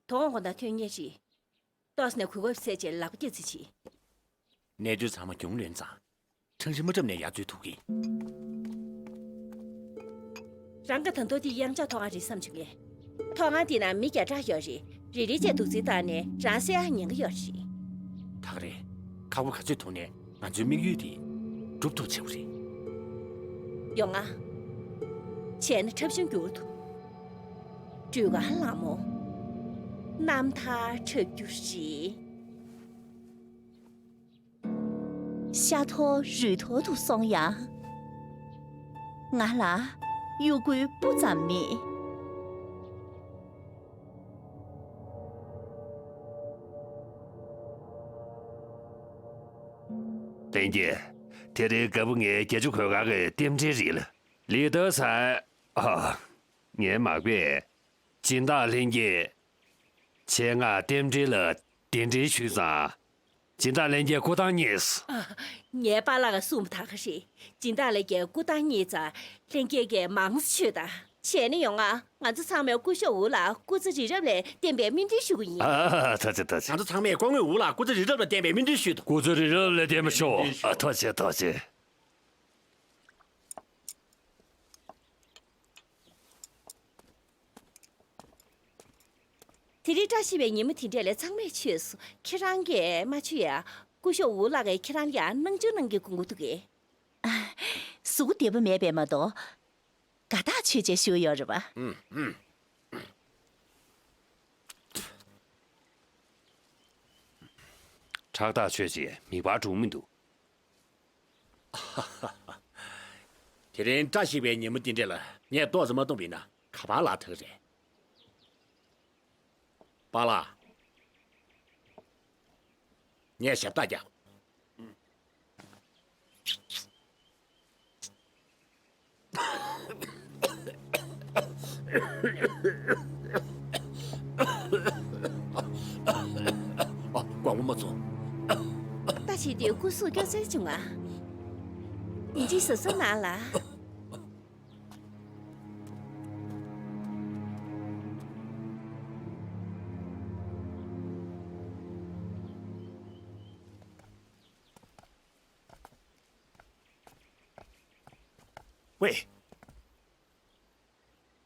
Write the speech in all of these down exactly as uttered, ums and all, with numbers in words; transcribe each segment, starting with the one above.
དོ་དགོང་དག་ཐོན་ངེས་རེད། ཏོག་ཙམ་ནས་གོ་སྐབས་བཙལ་བྱས་ལག་པ་རྒྱག་རྩིས་བྱེད། གནས་ཚུལ་ཚང་མ་གྱོང་ལོན་ཙང་། ཁྲང་ཧྲི་མ་འཁྲབ་ནས་ཡར་འཛུལ་ཐུབ་ཀྱི། རང་གི་ད་དུང་དེ་ཡང་བསྐྱར་ཐོག་ཁང་རེད་བསམ་བྱུང་ངས། ཐོག་ཁང་དེ་ནང་མི་བརྒྱ་ཕྲག་ཡོད་རེད། རེ་རེ་བྱས་དུག་རྫས་བཏང་ནས་རང་བསད་ཡག་ཉེན་ཁ་ཡོད་རེད། ད་ག་རེད། ཁག་པོ་ག་ཚོད་ཐུག་ནས་ང་ཚོའི་དམིགས་ཡུལ་དེ་འགྲུབ་ཐུབ་བྱེད་དགོས་རེད། ཡོང་ང་། བྱས་ན་འཁྲབ་གཞུང་བསྒྱུར་ཐུབ། སྒྲོལ་དཀར་ལྷ་མོ། རྣམ་ཐར་འཁྲབ་རྒྱུ་རེད། ཤ་འཐོར་རུས་འཐོར་དུ་སོང་ཡང་། ང་ལ་གཡོ་འགུལ་སྤུ་ཙམ་མེད། ལྷན་རྒྱས། དེ་རིང་རྒད་པོ་ངའི་བརྒྱད་ཅུ་གོས་དཀར་གྱི་རྟེན་འབྲེལ་རེད་ལ། ལི་ཏོ་ཚར། ཨ། ངའི་མག་པས། སྦྱིན་བདག་ལྷན་རྒྱས། ཆེད་མངགས་རྟེན་འབྲེལ་ལ་གདན་འདྲེན་ཞུས་ཙང་། སྦྱིན་བདག་ལྷན་རྒྱས་སྐུ་ཐང་རྙེད་སོང་། ཨ། ངའི་པཱ་ལགས་གསུངས་པ་ད་ག་རེད། སྦྱིན་བདག་ལྷན་རྒྱས་སྐུ་ཐང་རྙེད་ཙང་། ལྷན་རྒྱས་ཀྱིས་མང་ཙམ་མཆོད་དང་། བྱས་ན་ཡོང་ང་། ང་ཚོ་ཚང་མས་སྐུ་ཞབས་ཝུ་ལགས་སྐུ་ཚེ་རིང་རབས་ལ་བརྟན་པའི་སྨོན་འདུན་ཞུ་གི་ཡིན། ཨ། ཐུགས་རྗེ་ཆེ། ཐུགས་རྗེ་ཆེ། ང་ཚོ་ཚང་མས་སྐུ་ངོ་ཝུ་ལགས་སྐུ་ཚེ་རིང་རབས་ལ་བརྟན་པའི་སྨོན་འདུན་ཞུས་དང་། སྐུ་ཚེ་རིང་རབས་ལ་བརྟན་པར་ཤོག། ཨ། ཐུགས་རྗེ་ཆེ། ཐུགས་རྗེ་ཆེ། དེ་རིང་བཀྲ་ཤིས་པའི་ཉིན་མོ་དེ་འདྲ་ལ་ཚང་མས་མཆོད་སོང་། ཁྱེད་རང་གིས་མ་མཆོད་ཡ། སྐུ་ཞབས་ཝུ་ལགས་ཀྱིས་ཁྱེད་རང་ལ་ཡང་སྣང་ཆུང་གནང་གི་དགོངས་ཀྱི་འདུག་གས། གཟུགས་པོ་བདེ་པོ་མེད་པས་མ་གཏོགས། དགའ་ཐག་ཆོད་ཅེས་ཞུས་ཡོད་རེད་པ། ཨུམ་ཨུམ། ཕྲག་ཐག་ཆོད་ཅེས་མིག་དཔར་འགྲོ་གི་མི་འདུག། དེ་རིང་བཀྲ་ཤིས་པའི་ཉིན་མོ་འདི་འདྲ་ལ་ངས་ཏོག་ཙམ་མ་བཏུང་བ་ཡིན་ན་ག་པར་ལ་ཐག་རེད། པཱ་ལགས། ངས་ཞབས་ཏོག་རྒྱག། ཨ། དགོངས་པ་མ་ཚོམས། ལྟ་བྱེད་དུས་སྐུ་གཟུགས་སྐྱོ་ཚལ་བྱུང་ང་། ཡིན་གཅིག་ཟེར་སོང་ན་ལ། ཝེ།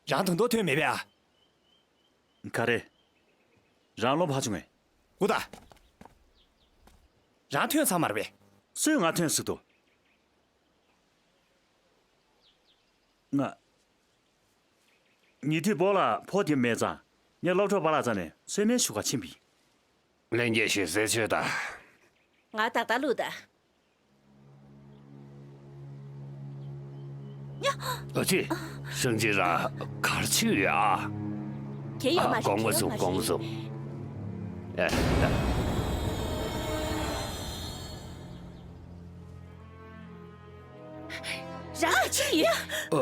རང་ད་དུང་ཐོན་མེད་པས་ཨ། ག་རེ། རང་ལོ་ཕར་བྱུང་ངས། སྒུག་ད། རང་ཐོན་ཚར་མ་རེད་པས། སུས་ང་ཐོན་ཟེར་འདུག། ང་། ཉེ་དུས་སྤོ་ལགས་ཕོ་དེ་མེད་ཙང་། ངས་སློབ་གྲོགས་པཱ་ལགས་རྩ་ནས་གསོལ་སྨན་ཞུ་གར་ཕྱིན་པ་ཡིན། ལྷན་རྒྱས་ཞུ་ཟས་མཆོད་དང་། ང་ཏག་ཏག་བླུགས་དང་། ཨ་ཙི། ཧྲང་ཅི་རང་གར་ཕྱིན་ཡོད་ཨ། གལ་ཡོད་མ་རེད། དགོངས་པ་ཚོམས། དགོངས་པ་ཚོམས། ཨེ། རང་ཅི་ཡིན། ཨ།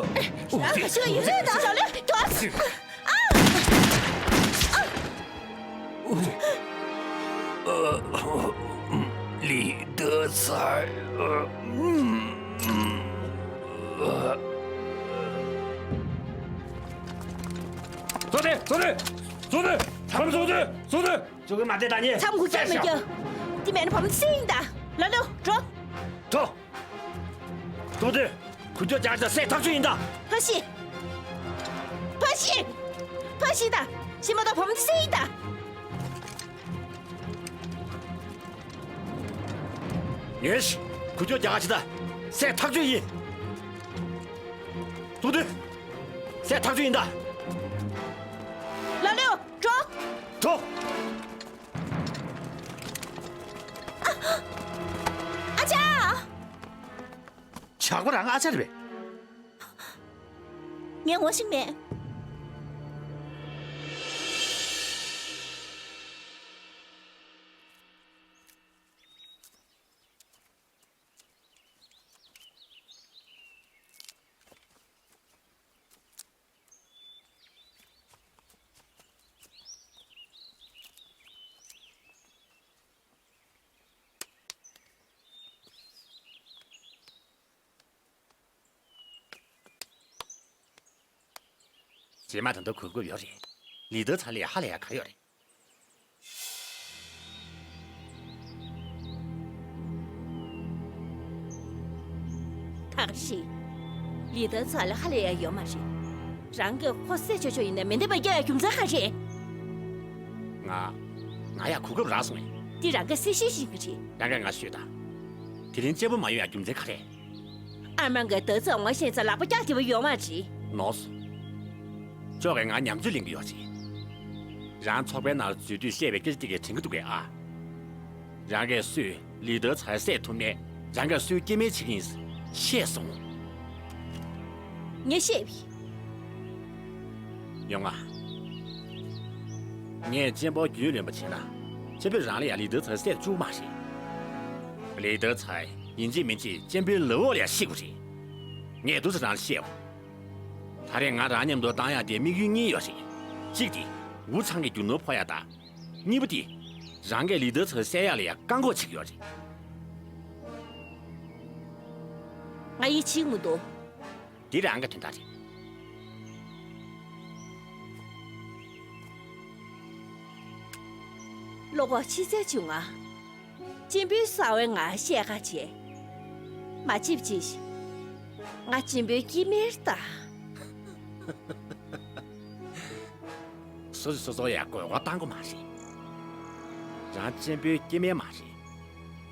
རང་ག་ཤོད་ཡིན་ལས་དང་། རང་ལས་དོར། ཨ། ལི་ཏོ་ཚར། ཚོ་དེ། ཚོ་དེ། ཚོ་དེ། ཚང་མ་ཚོ་དེ། ཚོ་དེ། ཚོ་གི་མ་དེ་ད་ཉེ། མཚམས་འགུག་རྒྱག་མི་རྒྱག། དེ་མེད་ན་བུ་མོ་བསད་ཡིན་ད། ལ་ལོ་འགྲོ། འགྲོ། ཚོ་དེ། ཁུ་ཅོ་ཅག་ཅག་བསད་ཐག་ཆོད་ཡིན་ད། ཕ་ཤི། ཕ་ཤི། ཕ་ཤི་ད། ཤི་མ་ཐག་བུ་མོ་བསད་ཡིན་ད། ཉེ་ཤི། ཁུ་ཅོ་རྒྱ་ག་ཆི་ད། བསད་ཐག་ཆོད་ཡིན། ཏུ་ཏུ། བསད་ཐག་ཆོད་ཡིན་ད། ལ་ལོ། འགྲོ། འགྲོ། ཨ་ཅག། ཇག་པ་རང་ཨ་ཅག་རེད་པས། ངས་ངོ་ཤེས་མེད། རྗེས་མ་ད་དུང་གོ་སྐབས་ཡོད་རེད། ལི་ཏོ་ཚ་ལས་ཧ་ལས་ཡག་ག་ཡོད་རེད། ཨ་ཤི། ལི་ཏ་ཚ་ལ་ཧ་ལས་ཡ་ཡོད་མ་རེད། རང་གིས་ཁོ་བསད་ཆོག་ཆོག་ཡིན་ན་མེ་མདའ་བརྒྱབ་ཡ་རྒྱུ་མཚན་ག་རེད། ང་། ང་ཡ་གོ་སྐབས་རག་སོང་ངས། འདི་རང་གིས་གསལ་བཤད་ཞིག་གི་རེད། རང་གིས་ང་ཤོད་དང་། དེ་རིང་གཅེན་པོ་མ་ཡོང་ཡ་རྒྱུ་མཚན་ག་རེད། ཨ་མ་གིས་ལི་ཏ་ཚ་ངོ་ཤེས་ཚེ་ལག་པ་བཀྱག་བདེ་པོ་ཡོད་མ་རེད། ནོག་སོང་། ཅོག་གིས་ང་ཉམས་ཚོད་ལེན་གི་ཡོད་རེད། རང་ཚོགས་པའི་ནང་ལ་འཛུལ་དུས་བཤད་པའི་སྐད་ཆ་དེ་གས་དྲན་གི་འདུག་གས་ཨ། རང་གིས་སུས་ལི་ཏ་ཚ་བསད་ཐུབ་ནས་རང་གིས་སུའི་སྐྱེ་དམན་བྱེད་ཀྱི་ཡིན་ཤེས་སོང་། ངས་བཤད་པས། ཡོང་ང་། ངས་གཅེན་པོ་རྒྱུས་ལོན་པ་བྱས་ན། གཅེན་པོས་རང་ལ་ཡ་ལི་ཏ་ཚ་བསད་བཅུག་མ་རེད། ལི་ཏ་ཚ་ཡིན་གཅིག་མིན་གཅིག་གཅེན་པོའི་ལག་འོག་ལ་ཡ་ཤི་དགོས་རེད། ངས་འདུག་སེ་རང་ལ་བཤད་འོ། ད་རེས་ང་རང་མཉམ་དུ་བཏང་ཡག་དེ་དམིགས་ཡུལ་གཉིས་ཡོད་རེད། གཅིག་དེ་ཝུ་ཚང་གི་རྒྱུ་ནོར་འཕོག་ཡག་དང་། གཉིས་པ་དེ། རང་གིས་ལི་ཏ་ཚ་བསད་ཡག་ལ་ཡ་བཀག་འགོག་བྱེད་ཀྱི་ཡོད་རེད། ང་ཡིད་ཆེས་མི་འདུག་དེ་རང་གི་དོན་དག་རེད། བློ་ཁོག་ཆེ་ཚད་བྱུང་ང་། གཅེན་པོའི་གསང་བའི་ངར་བཤད་ཁ་བྱེད། མ་བྱེད་པ་ཅིག་ང་གཅེན་པོའི་སྐྱེ་དམན་རེད་ད། སོ་སོས་སོ་སོ་ཡ་དགོས་མཁོ་བཏང་དགོས་མ་རེད། རང་གཅེན་པོའི་སྐྱེ་དམན་མ་རེད།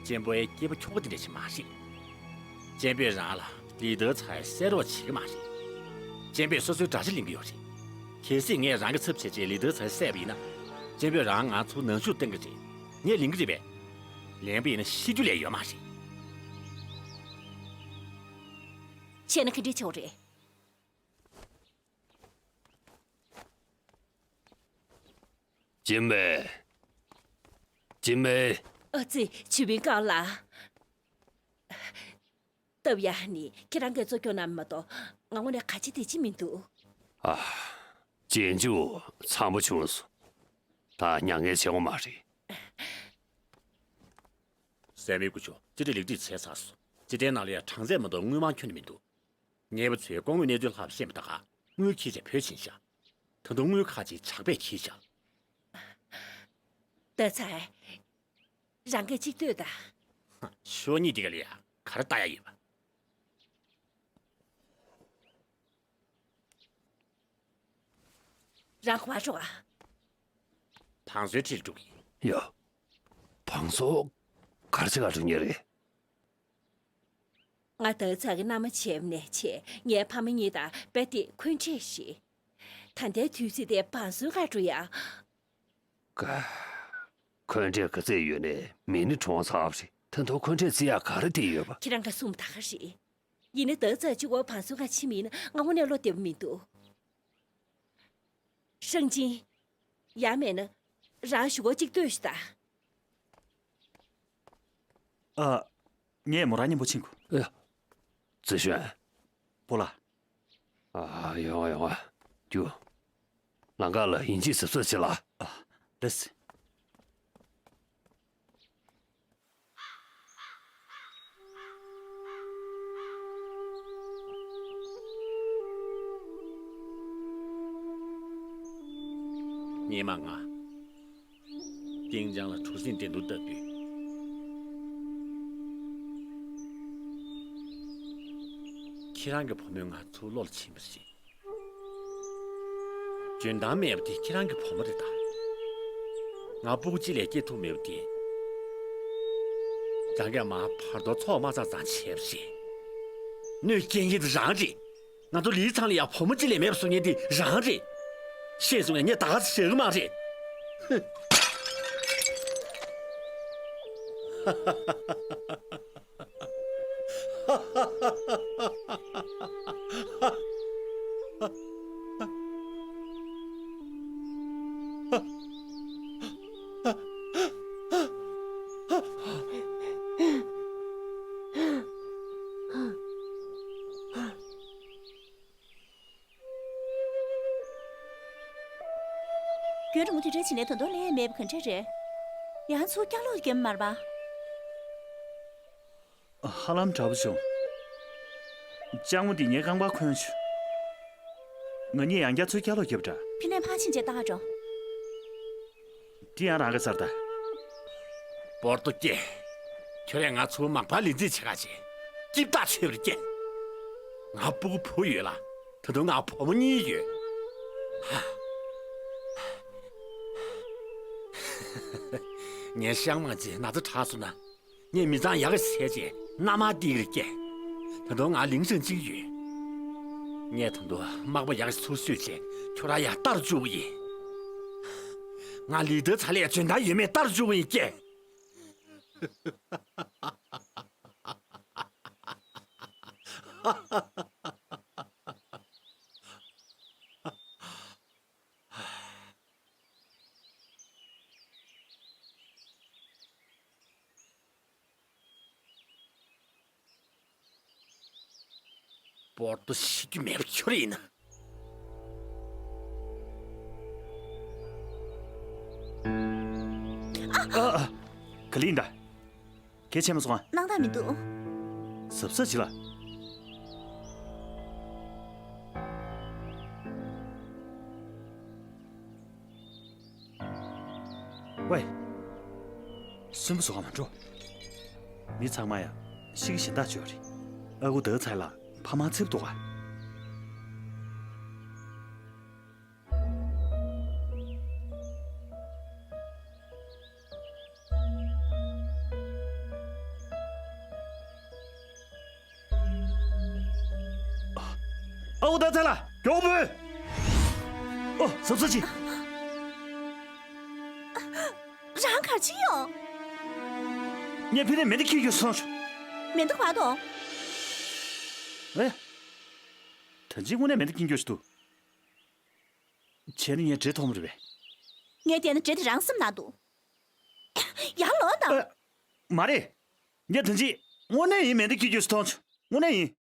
གཅེན་པོའི་སྐྱེས་པ་ཁྱོ་ག་དེ་འདྲ་ཞིག་མ་རེད། གཅེན་པོས་རང་ལ་ལི་ཏ་ཚ་བསད་རོགས་བྱེད་ཀྱི་མ་རེད། གཅེན་པོས་སོ་སོའི་དགྲ་ཤ་ལེན་གྱི་ཡོད་རེད། གལ་སྲིད་ངས་རང་གི་ཚབ་བྱས་རྗེས་ལི་ཏ་ཚ་བསད་པ་ཡིན་ན། གཅེན་པོས་རང་ང་ཚུར་ནང་ཞུགས་གཏོང་གི་རེད། ངས་ལེན་གྱི་རེད་པས། ལེན་པ་ཡིན་ན་ཤི་རྒྱུ་ལས་ཡོད་མ་རེད། བྱས་ན་ག་འདྲ་བྱེད་དགོས་རེད། ཅིན་པེ། ཅིན་པེ། ཨ་ཙི། ཆུ་བིན་ཀང་ལགས། སྟབས་ཡག་ནི་ཁྱེད་རང་གིས་གཙོ་སྐྱོང་གནང་མ་གཏོགས་ང་ངོས་ནས་ག་བྱེད་དེ་བྱེད་མི་འདུག་ཨ། རྗེས་འཇུག་འཚམ་པོ་བྱུང་སོང་། ད་མྱ་ངན་བྱེད་དགོས་མ་རེད། སྲས་མོའི་སྐུ་ཞབས། ཅི་སྒྲིག་ལེགས་སྒྲིག་བྱས་ཚར་སོང་། སྤྱི་བསྟན་ནང་ལ་ཡང་གྲངས་ཚད་མ་གཏོགས་དངུལ་མང་ཁྱོན་ནས་མི་འདུག་ཉེས་པ་ཚོས་སྐུ་ངོའི་གནས་ཚུལ་ལྷག་པ་ཤེས་པ་ད་ག་དངུལ་ཁྱེར་བྱས་བོད་ཕྱིན་ཤག་ད་དུང་དངུལ་ཁག་ཅིག་ཇག་པས་ཁྱེར་ཤག་ལྟ་ཚར། རང་གིས་གཅིག་ལྟོས་དང་། ཧ། ཤོ་གཉིས་འདི་ག་ལ་ཡ་ག་རེ་ལྟ་ཡ་ཡོད་པ། རང་གོ་བ་རོགས་ཨ། བང་སོའི་ཁྲིར་འགྲོ་གི། ཡ། བང་སོ་ག་རེ་བྱེད་ག་འགྲོ་མཁན་རེད། ང་ལྟ་ཚར་གྱི་མནའ་མ་བྱས་པ་ནས་བྱས་ངའི་ཕ་མ་གཉིས་དང་རྦད་དེ་འཁོན་འཕྲད་ཤིག་ད་ལྟའི་དུས་ཚོད་དེ་བང་སོའི་ཁ་འགྲོ་ཡ། ཀ། འཁོན་འཕྲད་ག་ཚད་ཡོད་ནའི་མི་ནི་གྲོངས་ཚར་བ་རེད། ད་དུང་འཁོན་འཕྲད་བརྩི་ཡག་ག་རེ་བསྡད་ཡོད་པ། ཁྱེད་རང་གིས་གསུངས་པ་ད་ག་རེད། ཡིན་ནའི་ལྟ་ཚར་གཅིག་པོ་བང་སོའི་ཁ་ཕྱིན་པ་ཡིན་ན་ང་དངོས་གནས་བློ་བདེ་པོ་མི་འདུག་ཧྲེང་ཅིན། ཡང་མེད་ན། རང་གཞུག་གུ་གཅིག་ལྟོས་ཤིག་དང་། ཨ། ངས་མོ་རང་མཉམ་པོ་ཕྱིན་དགོས། ཨེ། ཙི་ཞོན། པོ་ལགས། ཨ། ཡོང་ང་ཡོང་ང་། རྒྱུགས། ལམ་ཁ་ལ་ཡིན་གཅིག་གཟབ་གཟབ་བྱེད་ལ། ཨ། ལགས་སེ། སྔོན་མ་ང་སྟེང་བྱང་ལ་གྲུ་གཟིངས་འགྲན་བསྡུར་བཏབ་དུས། ཁྱེད་རང་གི་བུ་མོས་ང་ཚུར་བློ་ལ་ཕྱིན་པ་རེད། འཇོན་ཐང་མེད་པ་དེ་ཁྱེད་རང་གི་བུ་མོ་རེད་ད། ང་སྤུ་གུ་གཅིག་ལས་སྐྱེ་ཐུབ་མེད་པ་དེ། རང་གིས་མར་བར་དོ་ཚོགས་མ་ཚང་ཙང་བྱས་པ་རེད། གནོད་སྐྱེལ་མཁན་དེ་རང་རེད། ང་ཚོ་ལིའི་ཚང་ལ་ཡང་བུ་མོ་གཅིག་ལས་མེད་པ་བཟོ་མཁན་དེ་རང་རེད། ཤེས་སོང་ངས་ངས་ད་ག་ཚོད་བྱེད་གི་མ་རེད། རྒན་རིན་པོ་དེ་འདྲ་བྱས་ནས་ད་དུང་ལས་མེད་པ་ག་འདྲ་རེད། ཡང་ཚུར་སྐྱག་ལོག་རྒྱབ་མ་རེད་པ། ཧ་ལམ་དྲག་པོ་བྱུང་། ལྕགས་མོ་འདི་ངའི་རྐང་པར་འཁོན་བྱུང་། ང་གཉིས་ཡང་བསྐྱར་ཚུར་སྐྱག་ལོག་རྒྱབ་དྲག་ཕི་ནས་ཕར་ཕྱིན་བྱས་བཏང་འགྲོ། འདི་ཡང་རང་གི་ཚར་ད། པོར་ཏོ་སྐྱེ། ཁྱོད་རས་ང་ཚོའི་མག་པར་ལས་འཛིན་བྱེད་ག་བྱེད། སྐྱིད་ཐག་ཆོད་པར་སྐྱེ། ང་སྤུ་གུ་བུ་ཡོད་ལ། ད་དུང་ང་བུ་མོ་གཉིས་ཡོད། ཧ། ངའི་ཤ་མང་ཅིག་ན་ཚ་དྲག་སོང་ན། ངས་མི་ཚང་ཡག་གི་བྱས་རྗེས་མནའ་མ་སྟེར་གི། ད་དུང་ང་ལིང་ཧྲན་ཅིང་ཡོད། ངས་ད་དུང་དམག་པ་ཡག་གི་ཚུར་བསུས་བྱས་ཁྱོད་རང་ཡར་ལྟ་རུ་བཅུག་གི་ཡིན། ང་ལི་ཏི་ཚ་ལས་འཇོན་ཐང་ཡོད་མེད་ལྟ་རུ་བཅུག་གི་ཡིན། སྤོར་ཏོ་ཤི་རྒྱུ་མེད་པ་ཁྱོད་ཡིན་ན། ཨ། ཨ། ག་ལེ་ཡིན་ད། གལ་ཆེ་མ་སོང་ཨ། སྣང་དག་མི་འདུག། གཟབ་གཟབ་བྱེད་ལ། ཝེ། གསོན་པོ་བཟོ་ག་མ་འགྲོ། མི་ཚང་མ་ཡང་ཤི་གི་གཞན་དག་བྱོས་རེད། ཨ་ཁུ་ད་ཚ་ལ་ཕ་མ་ཚིག་འདུག་ག། ཨའོ་ད་ཚ་ལ་མགྱོགས་པོས། ཨོ་གཟབ་གཟབ་གྱིས། རང་གར་ཅི་ཡོང་། ངས་ཕི་ནས་མེ་མདའ་འཁྱེར་རྒྱུ་སོང་བྱུང་། མེ་མདའ་ག་པར་འདུག། ཨེ། ད་ཅི་དངོས་གནས་མེ་མདའ་འཁྱེར་རྒྱུ་ཞིག་འདུག། བྱས་ན་ངས་འདྲེ་མཐོང་བ་རེད་པས། ངས་བལྟས་ན་འདྲེ་དེ་རང་སེམས་ནང་འདུག། ཡར་ལོངས་དང་། ཨ། མ་རེད། ངས་ད་ཅི་དངོས་གནས་ཡིན་མེ་མདའ་འཁྱེར་རྒྱུ་ཞིག་མཐོང་བྱུང་། དངོས་གནས་ཡིན།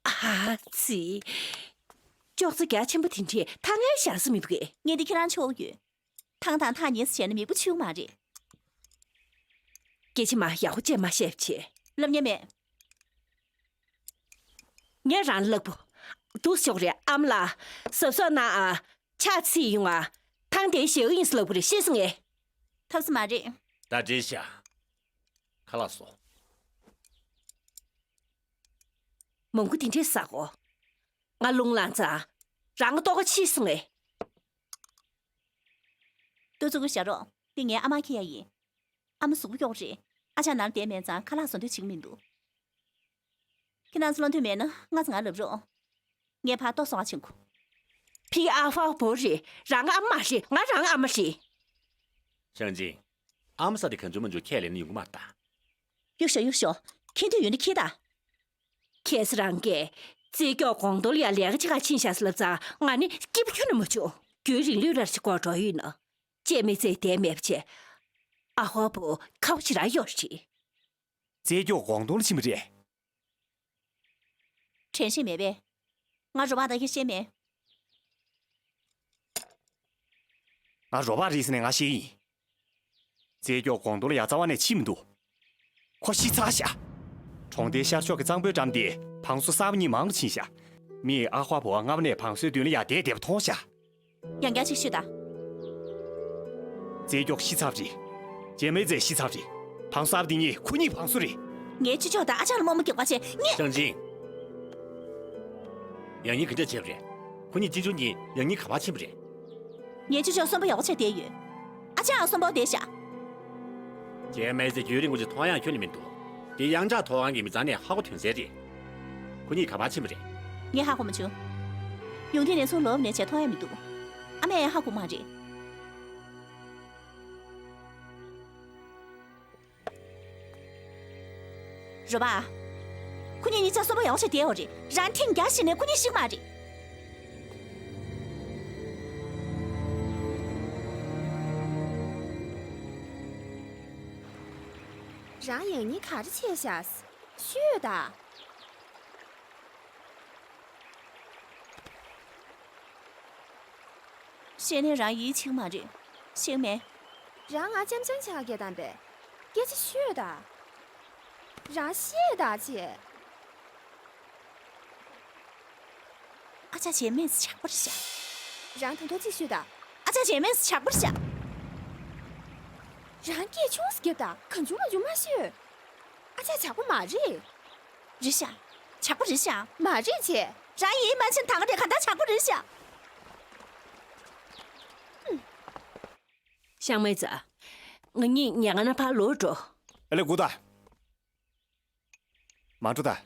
ཨ་ཙི། ཅོག་ཙེ་རྒྱ་ཆེན་པོ་དེ་འདྲས་ཐང་ངེ་བཞག་ས་མི་འདུག་གས། ངས་འདི་ཁྱེད་རང་ཆོག་ཡོད། ཐང་དང་ཐག་ཉེ་ས་བྱས་ན་མིག་པོ་ཆུ་མ་རེད། སྐད་ཆ་མ་ཡག་པོ་བཅས་མ་བཤད་བྱས། ལབ་ཉན་མེད། ངས་རང་ལ་ལབ་པོ། འདུག་ཤོག་རེད་ཨམ་ལགས། གཟབ་གཟབ་གནང་ཨ། ཕྱག་ཚིག་ཡོང་ཨ། ཐང་དེ་ཞེ་གི་ཡིན་ས་ལབ་པོ་རེད་ཤེས་སོང་ངས། ཐབས་ས་མ་རེད། ད་འདྲེ་ཤ། ཁ་ལག་སོ། མང་པོ་དེ་འདྲས་ཟ་གོ། ང་རླུང་ལངས་ཙང་། རང་ལྟོ་ག་ཕྱིས་སོང་ངས། ལྟོ་ཚུགས་ཀྱི་བཞག་རོགས། འདི་ངའི་ཨ་མ་ཁྱེར་ཡ་ཡིན། ཨ་མ་གཟུགས་པོ་གཡོག་རེད། ཨ་ཅག་ནང་བསྡད་མེད་ཙང་ཁ་ལག་བཟོ་འདོད་བྱེད་ཀྱི་མི་འདུག། ཁྱེད་རང་ཚོ་བློ་འདོད་མེད་ན་ང་ཚོ་ང་ལབ་རོགས། ངས་ཕར་ལྟོ་བཟོ་བ་ཕྱིན་གོ། ཕི་ཨ་ཧྥ་བོ་རེད། རང་ཨ་མ་རེད། ང་རང་ཨ་མ་རེད། ཞང་ཅིན། ཨ་མ་ས་དེ་གང་བྱུང་མ་བྱུང་ཁས་ལེན་ན་ཡོང་གི་མ་རེད་ད། གཡུག་ཤོག་གཡུག་ཤོག། ཁྱེད་འདོད་ཡོད་ན་ཁྱེར་ད། ཁྱེད་ཚོ་རང་གིས་རྩེ་སྐྱོག་སྒོང་རྡོལ་ཡ་ལས་ཀ་བྱེད་ག་ཕྱིན་ཤག་ཟེར་ལབ་ཙང་ང་ནི་སྐྱིད་པོ་ཁྱོན་ནས་མ་བྱུང་། རྒྱུན་རིང་ལུས་ལར་ཞིག་སྐོར་འགྲོ་ཡོད་ན། ཅེས་མི་ཚེ་བསྡད་མེད་པ་བྱས། ཨ་ཧོ་བོ་ཁ་བ་ཞེ་དྲག་ཡོད་རེད། རྩེ་སྐྱོག་སྒོང་རྡོལ་ཕྱིན་པ་རེད། དྲན་ཤེས་མེད་པས། ང་རོ་པ་ད་ཁྱེད་ཤེས་མེད། ང་རོ་པ་རེད་ཟེར་ནས་ང་ཤེས་ཡིན། རྩེ་སྐྱོག་སྒོང་རྡོལ་ཡ་རྩ་བ་ནས་ཕྱིན་མི་འདུག། ཁོ་ཤི་ཚར་ཤག། གྲོང་སྡེའི་ཤར་ཕྱོགས་ཀྱི་གཙང་པོའི་འགྲམ་དེ་བང་སོ་གསར་པ་གཉིས་མང་རུ་ཕྱིན་ཤག། མིས་ཨ་ཧོ་བོ་སྔ་མོ་ནས་བང་སོའི་མདུན་ལ་ཡ་བསྡད་བསྡད་པ་མཐོང་ཤག། ཡང་བསྐྱར་ཅིག་ཤོད་དང་། རྩེ་སྐྱོག་ཤི་ཚར་བ་རེད། ཇེ་མེ་ཙེ་ཤི་ཚར་བ་རེད། བང་སོ་གསར་པ་དེ་གཉིས་ཁོ་གཉིས་བང་སོ་རེད། ངའི་ཅོ་ཅོག་དང་ཨ་ཅག་ལ་རྨོངས་པ་རྒྱག་པ་བྱས་ངས། ཞང་ཅིན། ཡང་སྙིང་ག་འདྲ་བྱས་པ་རེད། ཁོ་གཉིས་གཅེན་གཅུང་གཉིས་ཡང་སྙིང་ག་པར་ཕྱིན་པ་རེད། ངའི་ཅོ་ཅོག་གསོན་པོ་ཡག་པོ་བྱས་བསྡད་ཡོད། ཨ་ཅག་གསོན་པོ་བསྡད་ཤག། ཇེ་མེ་ཙེ་རྒྱུན་རིང་པོ་ཅིག་མཐོང་ཡག་ཁྱོན་ནས་མི་འདུག། དེ་ཡང་ཅག་ཐོག་ཁང་གི་མི་ཚང་ནས་ཧ་གོ་ཐོན་གསལ་རེད། ཁོ་གཉིས་ག་པར་ཕྱིན་པ་རེད། ངས་ཧ་གོ་མ་བྱུང་། ཡོང་དུས་ནས་ཚུར་ལོག་ནས་བྱས་མཐོང་ཡག་མི་འདུག། ཨ་མས་ཧ་གོ་མ་རེད། རོ་པ། ཁོ་གཉིས་གཉིས་ཆ་གསོན་པོ་ཡག་པོ་བྱས་བསྡད་ཡོད་རེད། རང་ཐེངས་བརྒྱ་ཞིག་ནས་ཁོ་གཉིས་ཤི་གི་མ་རེད། རང་ཡང་སྙིང་ག་རེ་བྱས་ཤག། ཤོད་དང་། བཤད་ནས་རང་ཡིད་ཆེས་མ་རེད། ཤེས་མེད། རང་ང་ཅམ་ཅམ་ཆགས་སྐད་བཏང་པས། སྐད་ཆ་ཤོད་དང་། རང་བཤད་དང་ཅེས། ཨ་ཅག་བྱས་མེད་ཟེར་ཇག་པ་རེད་ཤག་རང་ད་དུང་ཅིག་ཤོད་དང་། ཨ་ཅག་བྱས་མེད་ཟེར་ཇག་པ་རེད་ཤག་རང་སྐད་ཆུང་ཙམ་རྒྱབ་དང་། གང་བྱུང་མང་བྱུང་མ་ཤོད། ཨ་ཅག་ཇག་པ་མ་རེད། རེད་ཤག་ཇག་པ་རེད་ཤག་མ་རེད་ཅེས། རང་ཡིད་མ་ཆེས་ད་ག་རེད། གང་ལྟར་ཇག་པ་རེད་ཤག་ཤང་མེ་ཙ། ང་གཉིས་ཉལ་ཁང་ནང་ཕར་ལོག་འགྲོ། ཨ་ལས་སྒུག་དང་། མ་འགྲོ་དང་།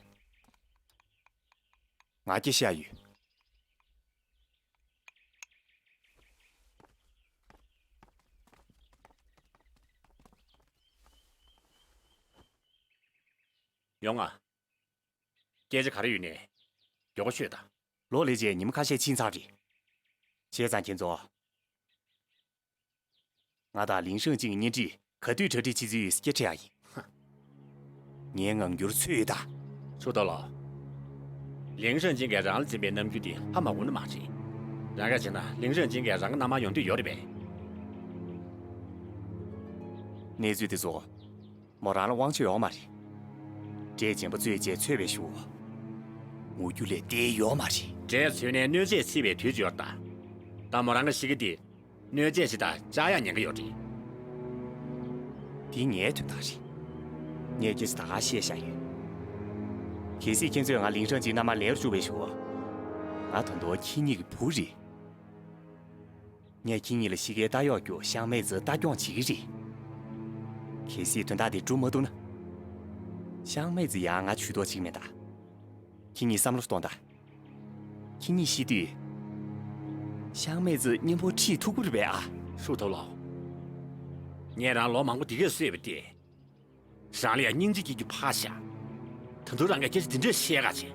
ང་སྐད་བཤད་ཡོད། ཡོང་ང་། སྐད་ཆ་ག་རེ་ཡོད་ནའི་མགྱོགས་པོ་ཤོད་དང་། ལོ་ལས་བྱས་ཉི་མ་ཁ་ཤས་ཕྱིན་ཚར་རེད། བྱས་ཙང་ཁྱེད་ཚོ། ང་དང་ལིང་ཧྲེང་ཅིན་གཉེན་སྒྲིག་ག་དུས་གྲ་སྒྲིག་བྱེད་རྩིས་ཡོད་ཟེར་སྐད་དྲིས་ཡག་ཡིན། ངའི་ངང་འགྱུར་ཚོད་ཡོད་ད། ཧྲུའུ་ཏོ་ལོ། ལིང་ཧྲེང་ཅིན་གྱིས་རང་ལ་འཛིན་པའི་རྣམ་འགྱུར་དེ་ཧ་མ་གོ་ནི་མ་རེད། རང་ག་བྱས་ན་ལིང་ཧྲེང་ཅིན་གྱིས་རང་གི་མནའ་མར་ཡོང་འདོད་ཡོད་རེད་པས། གནས་ཚུལ་དེ་ཚོ། མོ་རང་ལ་དབང་ཆ་ཡོད་མ་རེད། འདྲེ་རྗེན་པ་གཙོས་བྱས་ཚོད་པའི་ཞུ། ངུ་རྒྱུ་ལས་བལྟས་ཡོད་མ་རེད། འདྲེ་ཚོས་ནས་གནོད་བྱེད་སྲིད་པའི་དུས་ཀྱི་འོར་ད། ད་མོ་རང་གི་གཤིས་ཀ་འདི། གནོད་བྱེད་ཅིག་དང་བཅའ་ཡག་ཉེན་ཁ་ཡོད་རེད། འདི་ངའི་དོན་དག་རེད། ངས་སྐད་ཆ་ད་ག་བཤད་བཞག་ཡོད། གལ་སྲིད་ཁྱེད་ཚོས་ང་ལིང་ཧྲེང་ཅིན་མནའ་མར་ལེན་རུ་བཅུག་པའི་ཞུ། ང་ད་དུང་ཁྱེད་གཉིས་ཀྱི་བུ་རེད། ངས་ཁྱེད་གཉིས་ལ་གཤིས་ཀའི་ལྟ་གཡོག་རྒྱུ་ཤང་མེ་ཙི་ལྟ་སྐྱོང་བྱེད་ཀྱི་རེད། གལ་སྲིད་དོན་དག་དེ་འགྲུབ་མ་ཐུབ་ན། ཤང་མེ་ཙི་ཡང་ང་ཇུས་གཏོགས་བྱེད་ཀྱི་མེད་ད། ཁྱེད་གཉིས་བསམ་བློ་གཏོང་ད། ཁྱེད་གཉིས་ཤི་དུས། ཤང་མེ་ཙི་གཉེན་པོ་ཁྲིད་ཐུབ་ཀྱི་རེད་པས་ཨ། ཧྲུའུ་ཏོ་ལོ། ངས་རང་ལོ་མང་པོ་འདི་གས་གསོས་པ་སྟེ། རང་ལ་ཡང་སྙིང་རྗེ་སྐྱེ་རྒྱུ་ཕར་བཞག་ད་དུང་རང་གིས་སྐད་ཆ་འདི་འདྲས་བཤད་ག་བྱེད།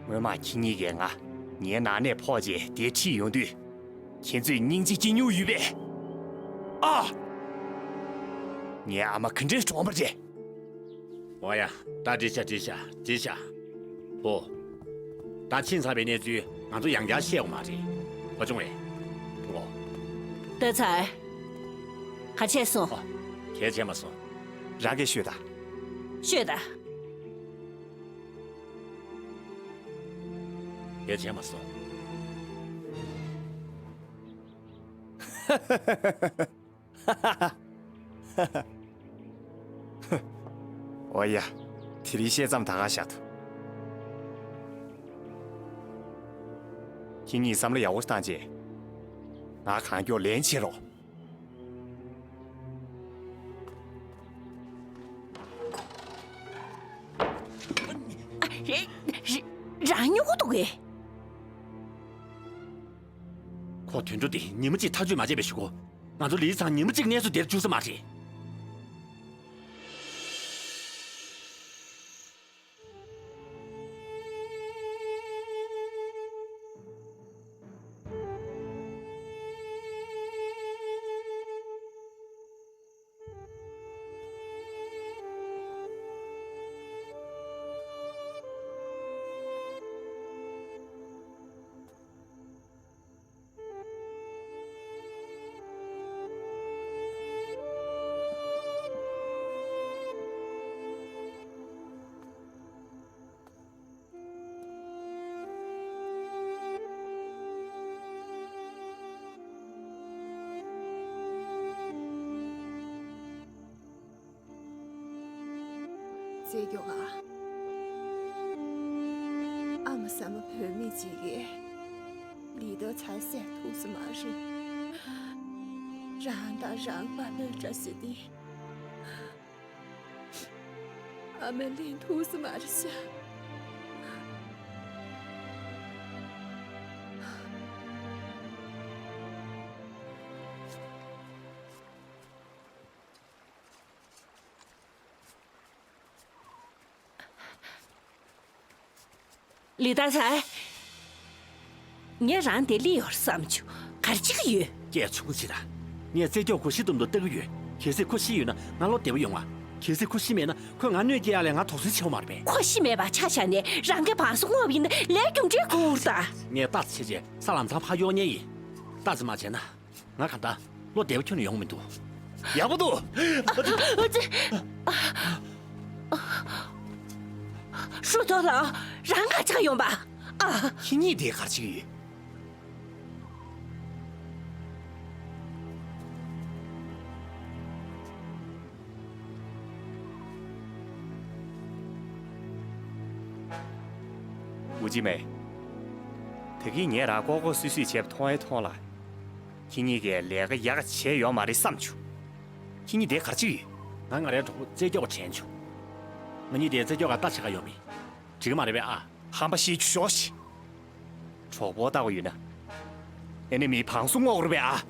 སྔོན་མ་ཁྱེད་གཉིས་ཀྱིས་ང་ངའི་ནང་ནས་ཕོག་རྗེས་དེ་ཁྲིད་ཡོང་དུས། ཁྱེད་ཚོས་སྙིང་རྗེ་སྐྱེ་མྱོང་ཡོད་པས། ཨ། ངའི་ཨ་མ་ག་འདྲས་གྲོངས་པ་རེད། འོ་ཡ། ད་འགྲིག་ཤག་འགྲིག་ཤག་འགྲིག་ཤག་འོ། ད་ཕྱིན་ཚར་བའི་གནས་ཚུལ་ང་ཚོ་ཡང་བསྐྱར་བཤད་དགོས་མ་རེད། གོ་བྱུང་བས། འོ། ཏོ་ཚའེ། ག་བྱས་སོང་། ཨ། གལ་ཆེ་མ་སོང་། རང་གིས་ཤོད་ད། ཤོད་ད། གལ་ཆེ་མ་སོང་། འོ་ཡ། དེ་རིང་བཤད་མཚམས་ད་ག་བཞག་ཐུབ། ཁྱེད་གཉིས་བསམ་བློ་ཡག་པོ་བཏང་རྗེས། ང་གང་མགྱོགས་ལན་བྱེད་རོགས། ཨ། རེ། རེ། རང་སྨྱོ་གི་འདུག་གས། ཁོ་དུད་འགྲོ་དེ་ཉི་མ་གཅིག་ཐག་གཅོད་མ་བྱས་པའི་གཞུག་གུ། ང་ཚོ་ལི་ཚང་ཉི་མ་གཅིག་གནས་ཚུལ་དེར་འཇུག་ས་མ་རེད། རྩེ་སྐྱོ་ག་ཨ་མ་ཟ་མ་བུད་མེད་ཅིག་གིས་ལི་ཏོ་ཚའི་བསད་ཐུབ་ས་མ་རེད། རང་དང་རང་དཔའ་མོའི་བཀྲ་ཤིས་དེ། ཨ་མས་ལེན་ཐུབ་ས་མ་རེད་ཤག་ལི་ཏོ་ཚའི། ངས་རང་དེ་སླེབས་ཡོང་བསམ་བྱུང་། ག་རེ་བྱེད་ཀྱི་ཡོད། སྐད་ཆུང་ངུ་བྱེད་དང་། ངས་རྩེ་སྐྱོ་ཁོ་ཤི་དུམ་དུ་ལྟ་གི་ཡོད། གལ་སྲིད་ཁོ་ཤི་ཡོད་ན་ང་བློ་བདེ་པོ་ཡོང་ང་། གལ་སྲིད་ཁོ་ཤི་མེད་ན་ཁོས་ང་གནོད་སྐྱེལ་ཡ་ལས་ང་དོགས་ཟོན་བྱེད་དགོས་མ་རེད་པས། ཁོ་ཤི་མེད་པ་ཆ་བཞག་ནས་རང་གི་བང་སོ་བརྔོས་པ་ཡིན་ན་ལས་རྒྱུ་འབྲས་དགོས་ད། ངས་ཏོག་ཙམ་བྱས་རྗེས་ས་ལམ་སང་ཕར་གཡོག་ཉན་ཡིན། ཏོག་ཙམ་མ་བྱས་ན། ང་ག་ད་བློ་བདེ་པོ་ཁྱོན་ནས་ཡོང་མི་འདུག་ཡག་པོ་འདུག་ཨ་ཙི། ཧྲུའུ་ཏོ་ལགས། རང་ག་ཆག་ཡོང་པ། ཨ། ཁྱེད་གཉིས་དེ་ག་རེ་བྱེད་ཀྱི་ཡོད། ཝུ་ཅི་མེ། ད་གིན་ངས་རང་ལྐོག་ལྐོག་སུད་སུད་བྱས་པ་མཐོང་ཡ་མཐོང་ལ། ཁྱེད་གཉིས་ཀྱིས་ལས་ཀ་ཡག་ག་བྱས་ཡོད་མ་རེད་བསམ་བྱུང་། ཁྱེད་གཉིས་དེ་ག་རེ་བྱེད་ཀྱི་ཡོད། ང་ང་རའི་གྲོགས་པོ་རྩེ་སྐྱོག་དྲན་བྱུང་། ང་གཉིས་དེ་རྩེ་སྐྱོག་ག་ལྟ་བྱེད་ག་ཡོང་མིན། འགྲིག་གི་མ་རེད་པས་ཨ། ཧམ་པ་བཤད་རྒྱུ་ཞོག་ཤིག་གྲོགས་པོ་ལྟ་བུ་ཡོད་ན། ཨེ་ནི་མིའི་བང་སོ་སྔོག་རུ་བས་ཨ།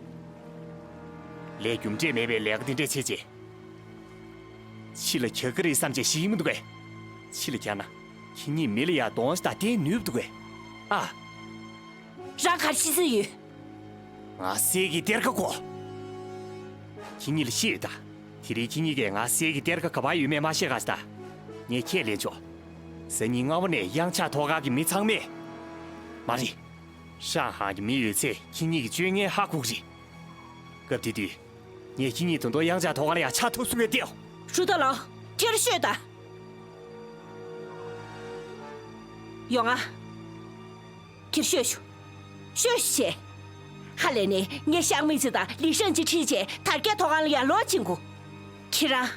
ལས་རྒྱུ་འབྲས་མེད་པའི་ལས་ཀ་འདི་འདྲས་བྱེད་ཅེས། ཕྱི་ལ་རྒྱག་གི་རེད་བསམ་བྱས་ཤི་གི་མི་འདུག་གས། ཕྱི་ལ་རྒྱག་ན། ཁྱེད་གཉིས་མི་ལ་ཡ་གདོང་ཞིག་དང་བསྟན་ནུས་འདུག་གས། ཨ། རང་གར་ཤི་སྲིད་ཡོད། ང་གསེར་གྱི་གཏེར་ཁ་གོ། ཁྱེད་གཉིས་ལ་ཤེས་ཡོད་ད། དེ་རིང་ཁྱེད་གཉིས་ཀས་ང་གསེར་གྱི་གཏེར་ཁ་ག་པར་ཡོད་མེད་མ་ཤེས་ག་ཟེར་ད། ངས་ཁས་ལེན་ཆོག་གཟའ་ཉི་མ་ནས་གཡང་ཆགས་ཐོག་ཁང་གི་མི་ཚང་མས། མ་རེད། ཧྲང་ཧའེ་གི་མི་ཡོད་ཚད་ཁྱེད་གཉིས་ཀྱི་སྤྱོད་ངན་ཧ་གོ་གི་རེད། སྐབས་དེ་དུས། ངས་ཁྱེད་གཉིས་དོན་དུ་གཡང་ཆགས་ཐོག་ཁང་ལ་ཡང་ཆ་ཐུབ་སོང་ངས་བལྟས། ཧྲུའུ་ཏོ་ལོ། ཁྱེད་རང་ཤོད་ད། ཡོང་ང་། ཁྱེད་ཤོད་ཤོག་ཤོད་ཤིག་ཧ་ལས་ནས་ངས་ཤང་མེ་ཙི་དང་ལི་ཧྲན་ཅི་ཁྲིད་བྱས་དར་རྒྱས་ཐོག་ཁང་ལ་ཡར་ལོག་ཕྱིན་གོ། ཁྱེད་རང་།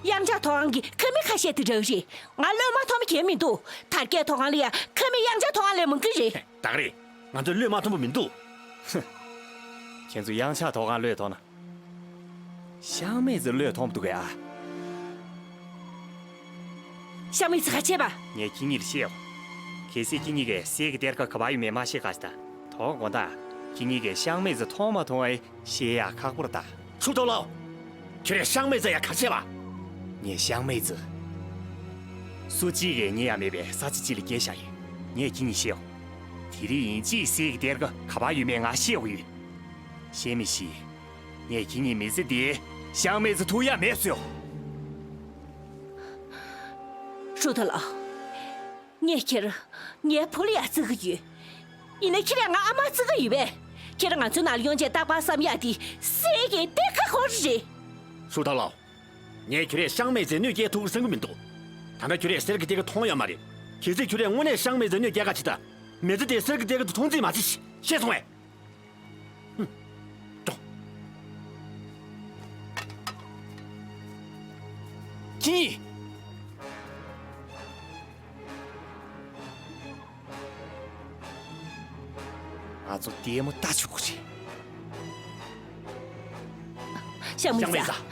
གཡང་ཆགས་ཐོག་ཁང་གི་ཁང་མིག་ཁ་ཤས་དེ་རག་རེད། ང་བློས་མ་ཐོངས་པ་གང་མི་འདུག་དར་རྒྱས་ཐོག་ཁང་ལ་ཡ་ཁང་མིག་གཡང་ཆགས་ཐོག་ཁང་ལས་མང་གི་རེད། ད་ག་རེད། ང་ཚོས་བློས་མ་ཐོངས་པ་མི་འདུག་ཁྱེད་ཚོ་གཡང་ཆགས་ཐོག་ཁང་བློས་ཐོངས་ན། ཤང་མེ་ཙི་བློས་ཐོངས་པ་འདུག་གས་ཨ། ཤང་མེ་ཙི་ག་བྱས་པ། ངས་ཁྱེད་གཉིས་ལ་བཤད་ཡོང་། གལ་སྲིད་ཁྱེད་གཉིས་ཀས་གསེར་གྱི་གཏེར་ཁ་ག་པར་ཡོད་མེད་མ་ཤེས་ག་ཟེར་ད། དོ་དགོང་དག་ཁྱེད་གཉིས་ཀས་ཤང་མེ་ཙི་མཐོང་མ་མཐོང་ཨེ་ཤེས་ཡག་ཁག་པོ་རེད་ད། ཧྲུའུ་ཏོ་ལོ། ཁྱོད་རས་ཤང་མེ་ཙི་ཡ་ག་བྱས་པ། ངས་ཤང་མེ་ཙི། སུ་གཅིག་གིས་རྙེད་ཡ་མེད་པའི་ས་ཆ་གཅིག་ལ་བསྐྱལ་བཞག་ཡོད། ངས་ཁྱེད་གཉིས་བཤད་ཡོང་། དེ་རིང་ཡིན་གཅིག་གསེར་གྱི་གཏེར་ཁ་ག་པར་ཡོད་མེད་ང་ཤེས་དགོས་ཡོད། ཤེས་མི་ཤེས། ངས་ཁྱེད་གཉིས་མི་ཚེ་འདིའི་ཤང་མེ་ཙི་ཐུག་ཡ་མེད་བཟོས་ཡོང་། ཧྲུའུ་ཏོ་ལོ། ངས་ཁྱེད། ངའི་བུ་ལ་ཡང་བརྩི་གི་ཡོད། ཡིན་ནའི་ཁྱེད་རང་ང་ཨ་མ་བརྩི་གི་ཡོད་པས། ཁྱེད་རང་ང་ཚོའི་ནང་ལ་ཡོང་བྱས་རྟག་པར་བསམ་ཡག་དེ་གསེར་གྱི་གཏེར་ཁ་ཁོ་རེད། ཧྲུའུ་ཏོ་ལོ། ངས་ཁྱོད་རས་ཤང་མེ་ཙི་གནོད་སྐྱེལ་ཐུབ་ཀྱི་བསམ་གྱི་མི་འདུག་ད་ལྟ་ཁྱོད་རས་གསེར་གྱི་གཏེར་ཁ་མཐོང་ཡོད་མ་རེད། གལ་སྲིད་ཁྱོད་རས་དངོས་གནས་ཤང་མེ་ཙི་གནོད་སྐྱེལ་ག་བྱེད་ད། མི་ཚེ་དེ་གསེར་གྱི་གཏེར་ཁ་དུ་མཐོང་རྩིས་མ་བྱེད། ཤེས་སོང་ངས། ཧུམ། འགྲོ། ཁྱེད་གཉིས། ང་ཚོ་ལྟད་མོ་ལྟ་ཆོག་གི་རེད། ཤང་མེ་ཤང་མེ་ཙི། ཙི།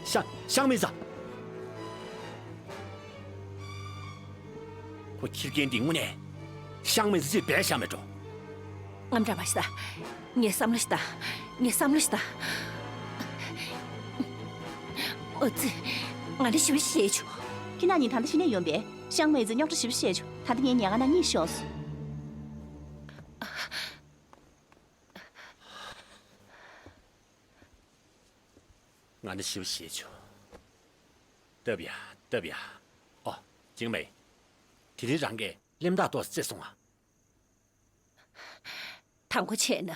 ཤང་ཤང་མེ་ཙི། ཁོ་ཁྱི་རྒན་འདི་དངོས་གནས་ཤང་མེ་ཙི་ཅིག་འབད་བཞག་མེད་འགྲོ། ངམ་འདྲ་མ་ཤི་ད། ངས་བསམ་བློ་ཤི་ད། ངས་བསམ་བློ་ཤི་ད། ཨོ་ཙི། ང་འདྲ་ཞིབ་ཞིབ་བྱེད་ཆོག་ཁྱི་ན་ཉིན་ད་ལྟ་ཕྱི་ནས་ཡོང་པས་ཤང་མེ་ཙི་རྙོག་དྲ་ཞིབ་ཞིབ་བྱེད་ཆོག་ད་ལྟ་ངའི་ཉལ་ཁང་ནང་གཉིད་ཤོར་སོང་། ང་འདྲ་ཞིབ་བྱེད་ཆོག་སྟབས་ཡག་སྟབས་ཡག་ཨོ། ཅིང་མེ། དེ་རིང་རང་གིས་གླེན་རྟགས་ཏོག་ཙམ་བརྩེས་སོང་ཨ། དང་པོ་བྱས་ན།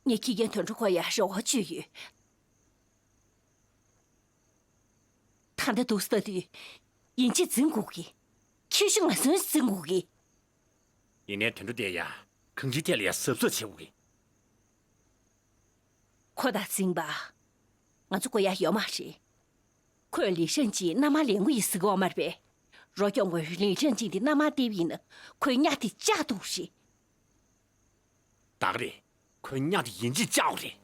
ངས་ཁྱི་རྒན་དོན་གྲུབ་ཁོ་ཡར་རེ་བ་བཅོལ་ཡོད། ད་ལྟ་འདུག་སེ་ལྟ་དུས། ཡིན་གཅིག་འཛིང་དགོས་ཀི། ཁྱི་ཤི་ང་ཚོས་འཛིང་དགོས་ཀི། ཡིན་ནའི་དོན་གྲུབ་དེ་ཡ་གང་ཅིའི་ཐད་ལ་ཡ་གཟབ་གཟབ་བྱེད་དགོས་ཀི། ཁོ་དང་འཛིང་པ། ང་ཚོ་དགོས་ཡ་ཡོད་མ་རེད། ཁོས་ལི་ཧྲན་ཅིན་མནའ་མར་ལེན་གི་ཡིན་ཟེར་གི་ཡོད་མ་རེད་པས། རོ་སྐྱོང་དགོས་ལི་ཧྲན་ཅིན་དེ་མནའ་མར་སྟེར་བ་ཡིན་ན་ཁོའི་གཉའ་དེ་བཅག་ཐུབ་རེད། ད་ག་རེད། ཁོའི་གཉའ་དེ་ཡིན་གཅིག་བཅག་དགོས་རེད།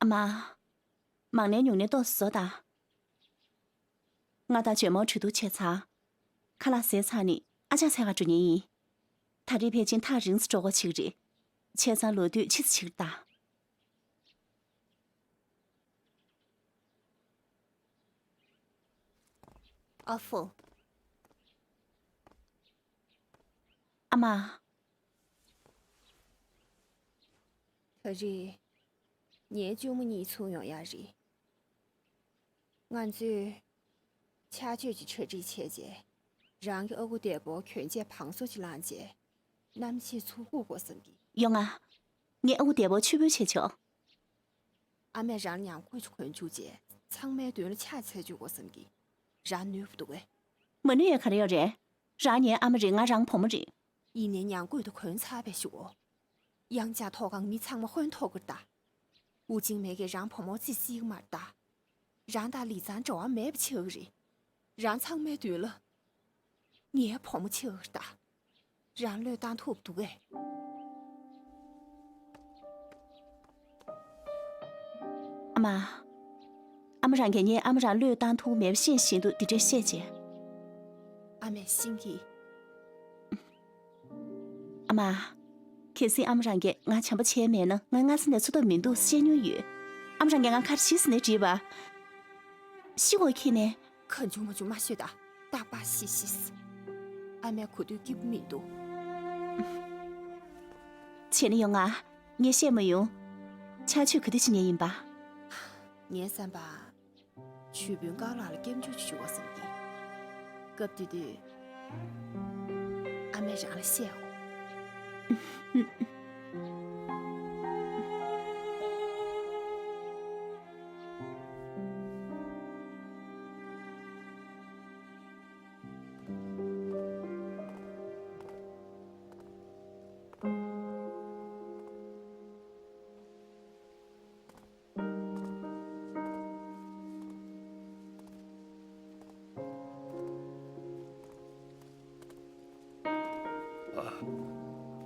ཨ་མ། མང་ནས་ཉུང་ནས་ཏོག་ཙམ་བཟོ་དང་། ང་དང་ཇོ་མོ་གྲོས་བསྡུར་བྱས་ཚར། ཁ་ལག་བཟས་ཚར་ནས་ཨ་ཅག་འཚོལ་ག་འགྲོ་མཁན་ཡིན། ད་རེས་ཕལ་ཆེར་ཐག་རིང་ཙམ་འགྲོ་དགོས་ཀྱི་རེད། བྱས་ཙང་ལོག་དུས་ཕྱི་ཙམ་ཕྱིར་ད། ཨ་ཧྥུ། ཨ་མ། ད་རེས་ངའི་གཅུང་མོ་གཉིས་ཚུར་ཡོང་ཡག་རེད། ང་ཚོས་ཆར་ཆུ་ཅིག་གྲ་སྒྲིག་བྱས་རྗེས། རང་གི་ཨ་ཁུ་འདས་པོ་གྱོན་ཆས་བང་སོ་ཅིག་བླངས་རྗེས་གནམ་གཤིས་ཚུར་སྒུག་དགོས་བསམ་གི། ཡོང་ང་། ངས་ཨ་ཁུ་འདས་པོ་མཆོད་འབུལ་བྱེད་ཆོག་ཨ་མས་རང་ལ་ཉ་གོས་ཅིག་གོན་བཅུག་རྗེས་ཚང་མའི་མདུན་ལ་ཕྱག་འཚལ་བཅུག་དགོས་བསམ་གི། རང་ནུས་པ་འདུག་གས། མ་ནུས་ཡ་ག་རེ་ཡོད་རེད། རང་ངའི་ཨ་མ་རེད། ང་རང་བུ་མོ་རེད། ཡིན་ནའི་ཉ་གོས་དེ་གོན་ཚར་བའི་གཞུག་གུ། གཡང་ཆགས་ཐོག་ཁང་མི་ཚང་མ་ཧོན་ཐོག་གིར་ལྟ། ཨུ་ཅིང་མེ་གེ་རང་བུ་མོ་རྩིས་སྲིད་ཀྱི་མ་རེད་ད། རང་དང་ལི་ཚང་འབྲེལ་བ་མེད་པ་ཆགས་ཀྱི་རེད། རང་ཚང་མའི་མདུན་ལ་ངའི་བུ་མོ་ཆགས་ཀྱི་རེད་ད། རང་བློས་བཏང་ཐུབ་འདུག་གས། ཨ་མ། ཨ་མ་རང་གིས་ངས་ཨ་མ་རང་བློས་བཏང་ཐུབ་མེད་པ་ཤེས་བཞིན་དུ་འདི་འདྲས་བཤད་རྗེས། ཨ་མས་ཤེས་ཀྱི། ཨ་མ། གལ་སྲིད་ཨ་མ་རང་གིས་ང་བྱམས་པོ་བྱས་མེད་ན་ང་སྔ་ས་ནས་འཚོ་ཐབས་མི་འདུག་བཤད་མྱོང་ཡོད། ཨ་མ་རང་གིས་ང་ཁར་ཤི་ས་ནས་བྲིས་པ། ཤི་འོ་ཁྱེད་ནས། ཁ་ཆུང་མ་ཆུང་མ་ཤོད་ད། རྟག་པར་ཤི་ཤི། ཨ་མའི་གོ་ཐོས་སྐྱིད་པོ་མི་འདུག་བྱས་ན་ཡོང་ང་། ངས་བཤད་མ་ཡོང་། ཆར་ཆུ་ག་དུས་ཕྱིན་ངེས་ཡིན་པ། ངའི་བསམ་པ། ཆུ་དཔོན་ཀའོ་ལགས་ལ་སྐྱབས་འཇུག་ཞུ་བ་བསམ་གི། སྐབས་དེ་དུས། ཨ་མས་རང་ལ་བཤད་འོ།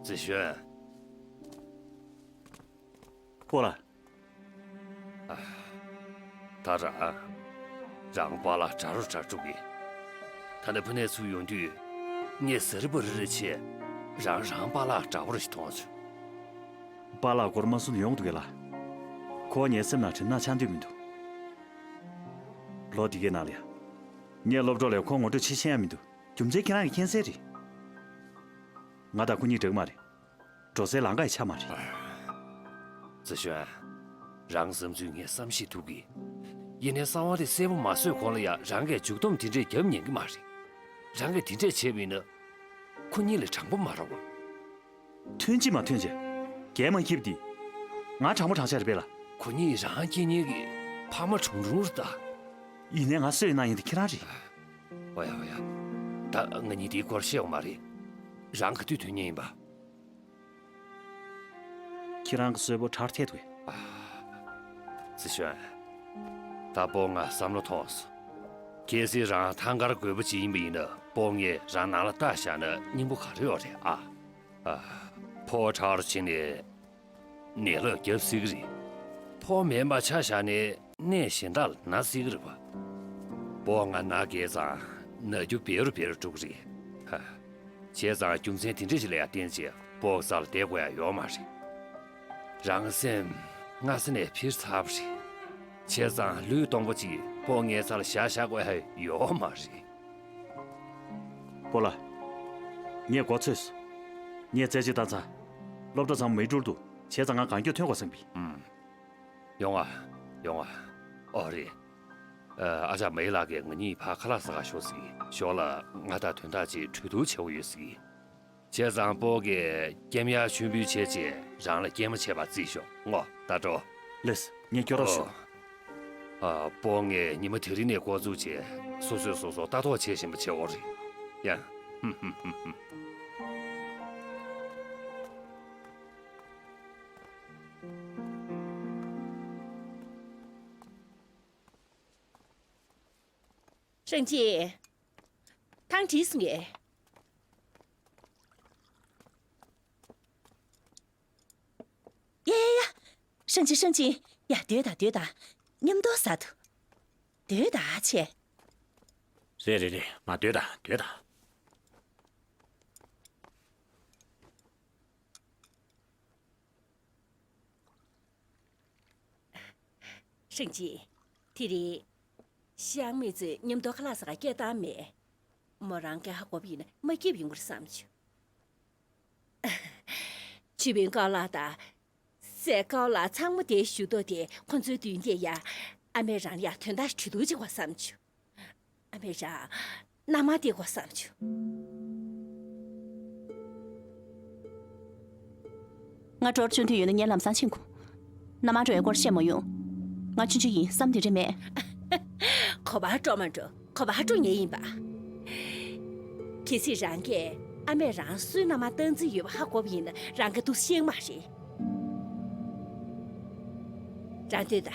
ཙི་ཞོན། སྤོ་ལགས། ད་རང་། རང་པཱ་ལགས་དགྲ་རུ་དགྲ་བཅུག་གི། ད་ནི་ཕུ་ནས་ཚུར་ཡོང་དུས། ངས་ཟ་རི་པ་རི་རེ་བྱས། རང་རང་པཱ་ལགས་དགྲ་བོ་རེ་ཞིག་མཐོང་བྱུང་། པཱ་ལགས་སྐོར་མ་གསུངས་ན་ཡོང་འདུག་གས་ལགས། ཁོ་བོ་ངའི་སེམས་ནང་དྲན་ན་ཆགས་འདོད་མི་འདུག་ལོ་འདི་གའི་ནང་ལ་ཡ། ངས་སློབ་གྲོགས་ལས་ཁོ་ངོ་སྤྲོད་བྱེད་ཤེས་ཡ་མི་འདུག་རྒྱུ་མཚན་ཁྱེད་རང་གིས་མཁྱེན་གསལ་རེད། ང་དང་ཁོ་གཉིས་འདྲ་གི་མ་རེད། འགྲོ་སའི་ལམ་ཁ་ཡི་ཆ་མ་རེད། ཙི་ཞོན། རང་བསམ་ཚུལ་ངས་བསམ་ཤེས་ཐུབ་གི། ཡིན་ནའི་གསང་བ་དེ་གསལ་པོ་མ་བཟོས་གོང་ལ་ཡ་རང་གིས་མཇུག་སྡོམ་དེ་འདྲས་རྒྱབ་ཉན་གི་མ་རེད། རང་གིས་དེ་འདྲས་བྱས་པ་ཡིན་ན། ཁོ་གཉིས་ལ་དྲང་པོ་མ་རག་གོ། ཐོན་ཅི་མ་ཐོན་ཅི། རྒྱལ་མ་ཁྱིབ་འདི། ང་དྲང་པོ་དྲང་བཞག་རེད་པས་ལ། ཁོ་གཉིས་རང་སྐྱེ་གཉེན་གི་ཕ་མ་གྲུང་གྲུང་རེད་ད། ཡིན་ནའི་ང་གསོས་གནང་ཡིན་དེ་ཁྱེད་རང་རེད། འོ་ཡ་འོ་ཡ། ད་ང་གཉིས་འདིའི་སྐོར་བཤད་ཡོད་མ་རེད། རང་ག་དུས་ཐོན་མཁན་ཡིན་པ། ཁྱེད་རང་གི་གསོལ་པོ་དྲག་ཐལ་འདུག་གས། ཙི་ཞོན། ད་སྤོ་ང་བསམ་བློ་ཐོངས་སོང་། གལ་སྲིད་རང་ཐང་དཀར་རྒོད་པོ་ཅིག་ཡིན་པ་ཡིན་ན་སྤོ་ངས་རང་ནང་ལ་ལྟ་བཞག་ན་སྙིང་པོ་ག་རེ་ཡོད་རེད་ཨ། ཨ། ཕོ་བྲག་རུ་ཕྱིན་ནས་ནད་ལབ་རྒྱབ་སྲིད་ཀྱི་རེད། ཕོ་མེད་པ་ཆ་བཞག་ནས་ནད་གཞན་དག་ལ་ན་སྲིད་ཀྱི་རེད་པ། སྤོ་ང་ན་རྒས་ཙང་ན་རྒྱུ་བེ་རུ་བེ་རུ་འགྲོ་གི་རེད། ཧ། བྱས་ཙང་རྒྱུ་མཚན་དེ་འདྲ་ཞིག་ལ་ཡང་བརྟེན་བྱས་སྤོ་གི་རྩ་ལ་བསྡད་དགོས་ཡ་ཡོད་མ་རེད། རང་སེམས་སྔ་ས་ནས་འཕེར་ཚར་བ་རེད། བྱས་ཙང་ལུས་སྟོང་པ་ཅིག་སྤོ་ངའི་རྩ་ལ་བཞག་བཞག་དགོས་ཡ་ཡོད་མ་རེད། སྤོ་ལགས། ངས་མགོ་ཚོས་སོང་། ངས་རྩད་གཅོད་བཏང་ཚར། སློབ་གྲྭ་ཚང་མ་མེད་འགྲུལ་འདུག་བྱས་ཙང་ང་གང་མགྱོགས་ཐོན་དགོས་བསམ་གི། ཨུམ། ཡོང་ཨ། ཡོང་ཨ། ཨོ་རེད། ཨ་ཅག་མེ་ལགས་ཀྱིས་ང་གཉིས་ཕར་ཁ་ལག་ཟ་ག་ཤོག་ཟེར་གི། ཞོར་ལ་ང་དང་དོན་དག་ཅིག་གྲོས་བསྡུར་བྱེད་དགོས་ཡོད་ཟེར་གི། བྱས་ཙང་སྤོ་གིས་རྐྱང་ཡར་མཆོད་འབུལ་བྱས་རྗེས་རང་ལ་སྐྱེལ་མ་བྱེད་པ་རྩིས་ཤོག་ངོ་། ད་འགྲོ། ལེས། ངས་སྐྱོར་རོགས་ཞུ། ཨོ། ཨ། སྤོ་ངས་ཉི་མ་དེ་རིང་ནས་འགོ་བཙུགས་བྱས་སོ་སོས་སོ་སོ་ལྟ་རྟོག་བྱེད་བཞིན་པ་བྱེད་དགོས་རེད། ཡ། ཧུམ་ཧུམ་ཧུམ་ཧུམ། ཧྲེང་ཅི། ཐང་བྲིས་སོང་ངས། ཡ་ཡ་ཡ། ཧྲེང་ཅི་ཧྲེང་ཅི། ཡ་སྡོད་དང་སྡོད་དང་། མཉམ་དུ་ཟ་ཐུབ། སྡོད་དང་ཆེ། རེད་རེད་རེད། མ་སྡོད་དང་སྡོད་དང་། ཧྲེང་ཅི། དེ་རིང་། ཤི་ཡང་མི་ཚོས་མཉམ་དུ་ཁ་ལག་ཟ་ག་སྐད་བཏང་མེད། མོ་རང་སྐད་ཧ་གོ་བ་ཡིན་ན་མ་སྐྱིད་པ་ཡོང་གི་རེད་བསམ་བྱུང་། ཆུ་དཔོན་ཀའོ་ལགས་དང་། སྲས་ཀའོ་ལགས་ཚང་མ་དེར་བཞུགས་མདོག་དེ་ཁོ་ཚོའི་མདུན་དེར་ཡ། ཨ་མས་རང་ལ་ཡ་དོན་དག་གྲོས་བསྡུར་བྱེད་དགོས་བསམ་བྱུང་། ཨ་མས་རང་། མནའ་མ་སྟེར་དགོས་བསམ་བྱུང་། ང་འགྲོ་རུ་བཅུག་འདོད་ཡོད་ན་ངས་ལམ་སང་ཕྱིན་གོ། མནའ་མ་འགྲོ་ཡའི་སྐོར་བཤད་མ་ཡོང་། ང་ཆུང་ཆུང་ཡིན་བསམ་དེ་འདྲ་མེད། གོ་བར་སྤྲོ་མ་འགྲོ། གོ་བར་སྤྲོ་ངེས་ཡིན་པ། གལ་སྲིད་རང་གིས་ཨ་མས་རང་སུའི་མནའ་མ་སྟངས་འཛིན་ཡོད་པ་ཧ་གོ་བ་ཡིན་ན་རང་གི་འདུག་ཤེས་མ་རེད། རང་ལྟོས་དང་།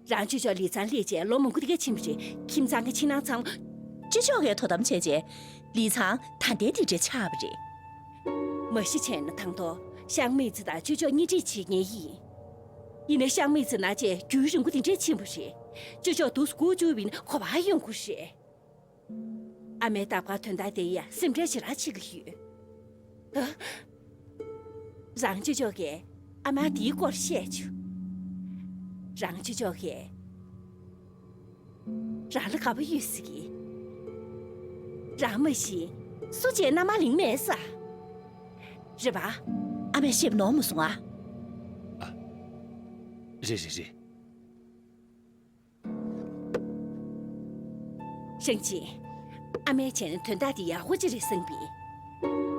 རང་ཅོ་ཅོ་ལི་ཚང་སླེབས་རྗེས་ལོ་མང་པོ་དེ་ག་ཕྱིན་པ་རེད། ཁྱིམ་ཚང་གི་ཕྱི་ནང་ཚང་མ། ཅོ་ཅོ་གིས་དོ་དམ་བྱས་རྗེས་ལི་ཚང་ད་ལྟའི་དེ་འདྲ་ཆགས་པ་རེད། མ་གཞི་བྱས་ན་དང་ཐོག་ཤང་མི་ཚེ་དང་ཅོ་ཅོ་གཉིས་འདྲེས་བྱེད་ངེས་ཡིན། ཡིན་ནའི་ཤང་མི་ཚེ་ན་རྗེས་རྒྱུན་རིང་པོ་དེ་འདྲ་ཕྱིན་པ་རེད། ཅོ་ཅོ་འདུག་སྒུག་བཅུག་པ་ཡིན་ན་གོ་བ་ཡོང་གི་རེད། ཨ་མའི་རྟག་པར་དོན་དག་དེ་ཡ་སེམས་ཁྲལ་ཞེ་དྲག་བྱེད་ཀྱི་ཡོད། ཨ། རང་ཅོ་ཅོ་གིས་ཨ་མ་དེའི་སྐོར་བཤད་བྱུང་། རང་ཅོ་ཅོ་གིས་རང་ལ་དགའ་པོ་ཡོད་ཟེར་གི། རང་མ་གཞི་སུ་གཅིག་མནའ་མ་ལེན་མེད་ས། རེད་པ། ཨ་མས་བཤད་པ་ནོར་མ་སོང་ཨ། རེད་རེད་རེད། ཧྲེང་ཅིན། ཨ་མས་བྱས་ན་དོན་དག་འདི་ཡག་པོ་ཅིག་རེད་བསམ་པས།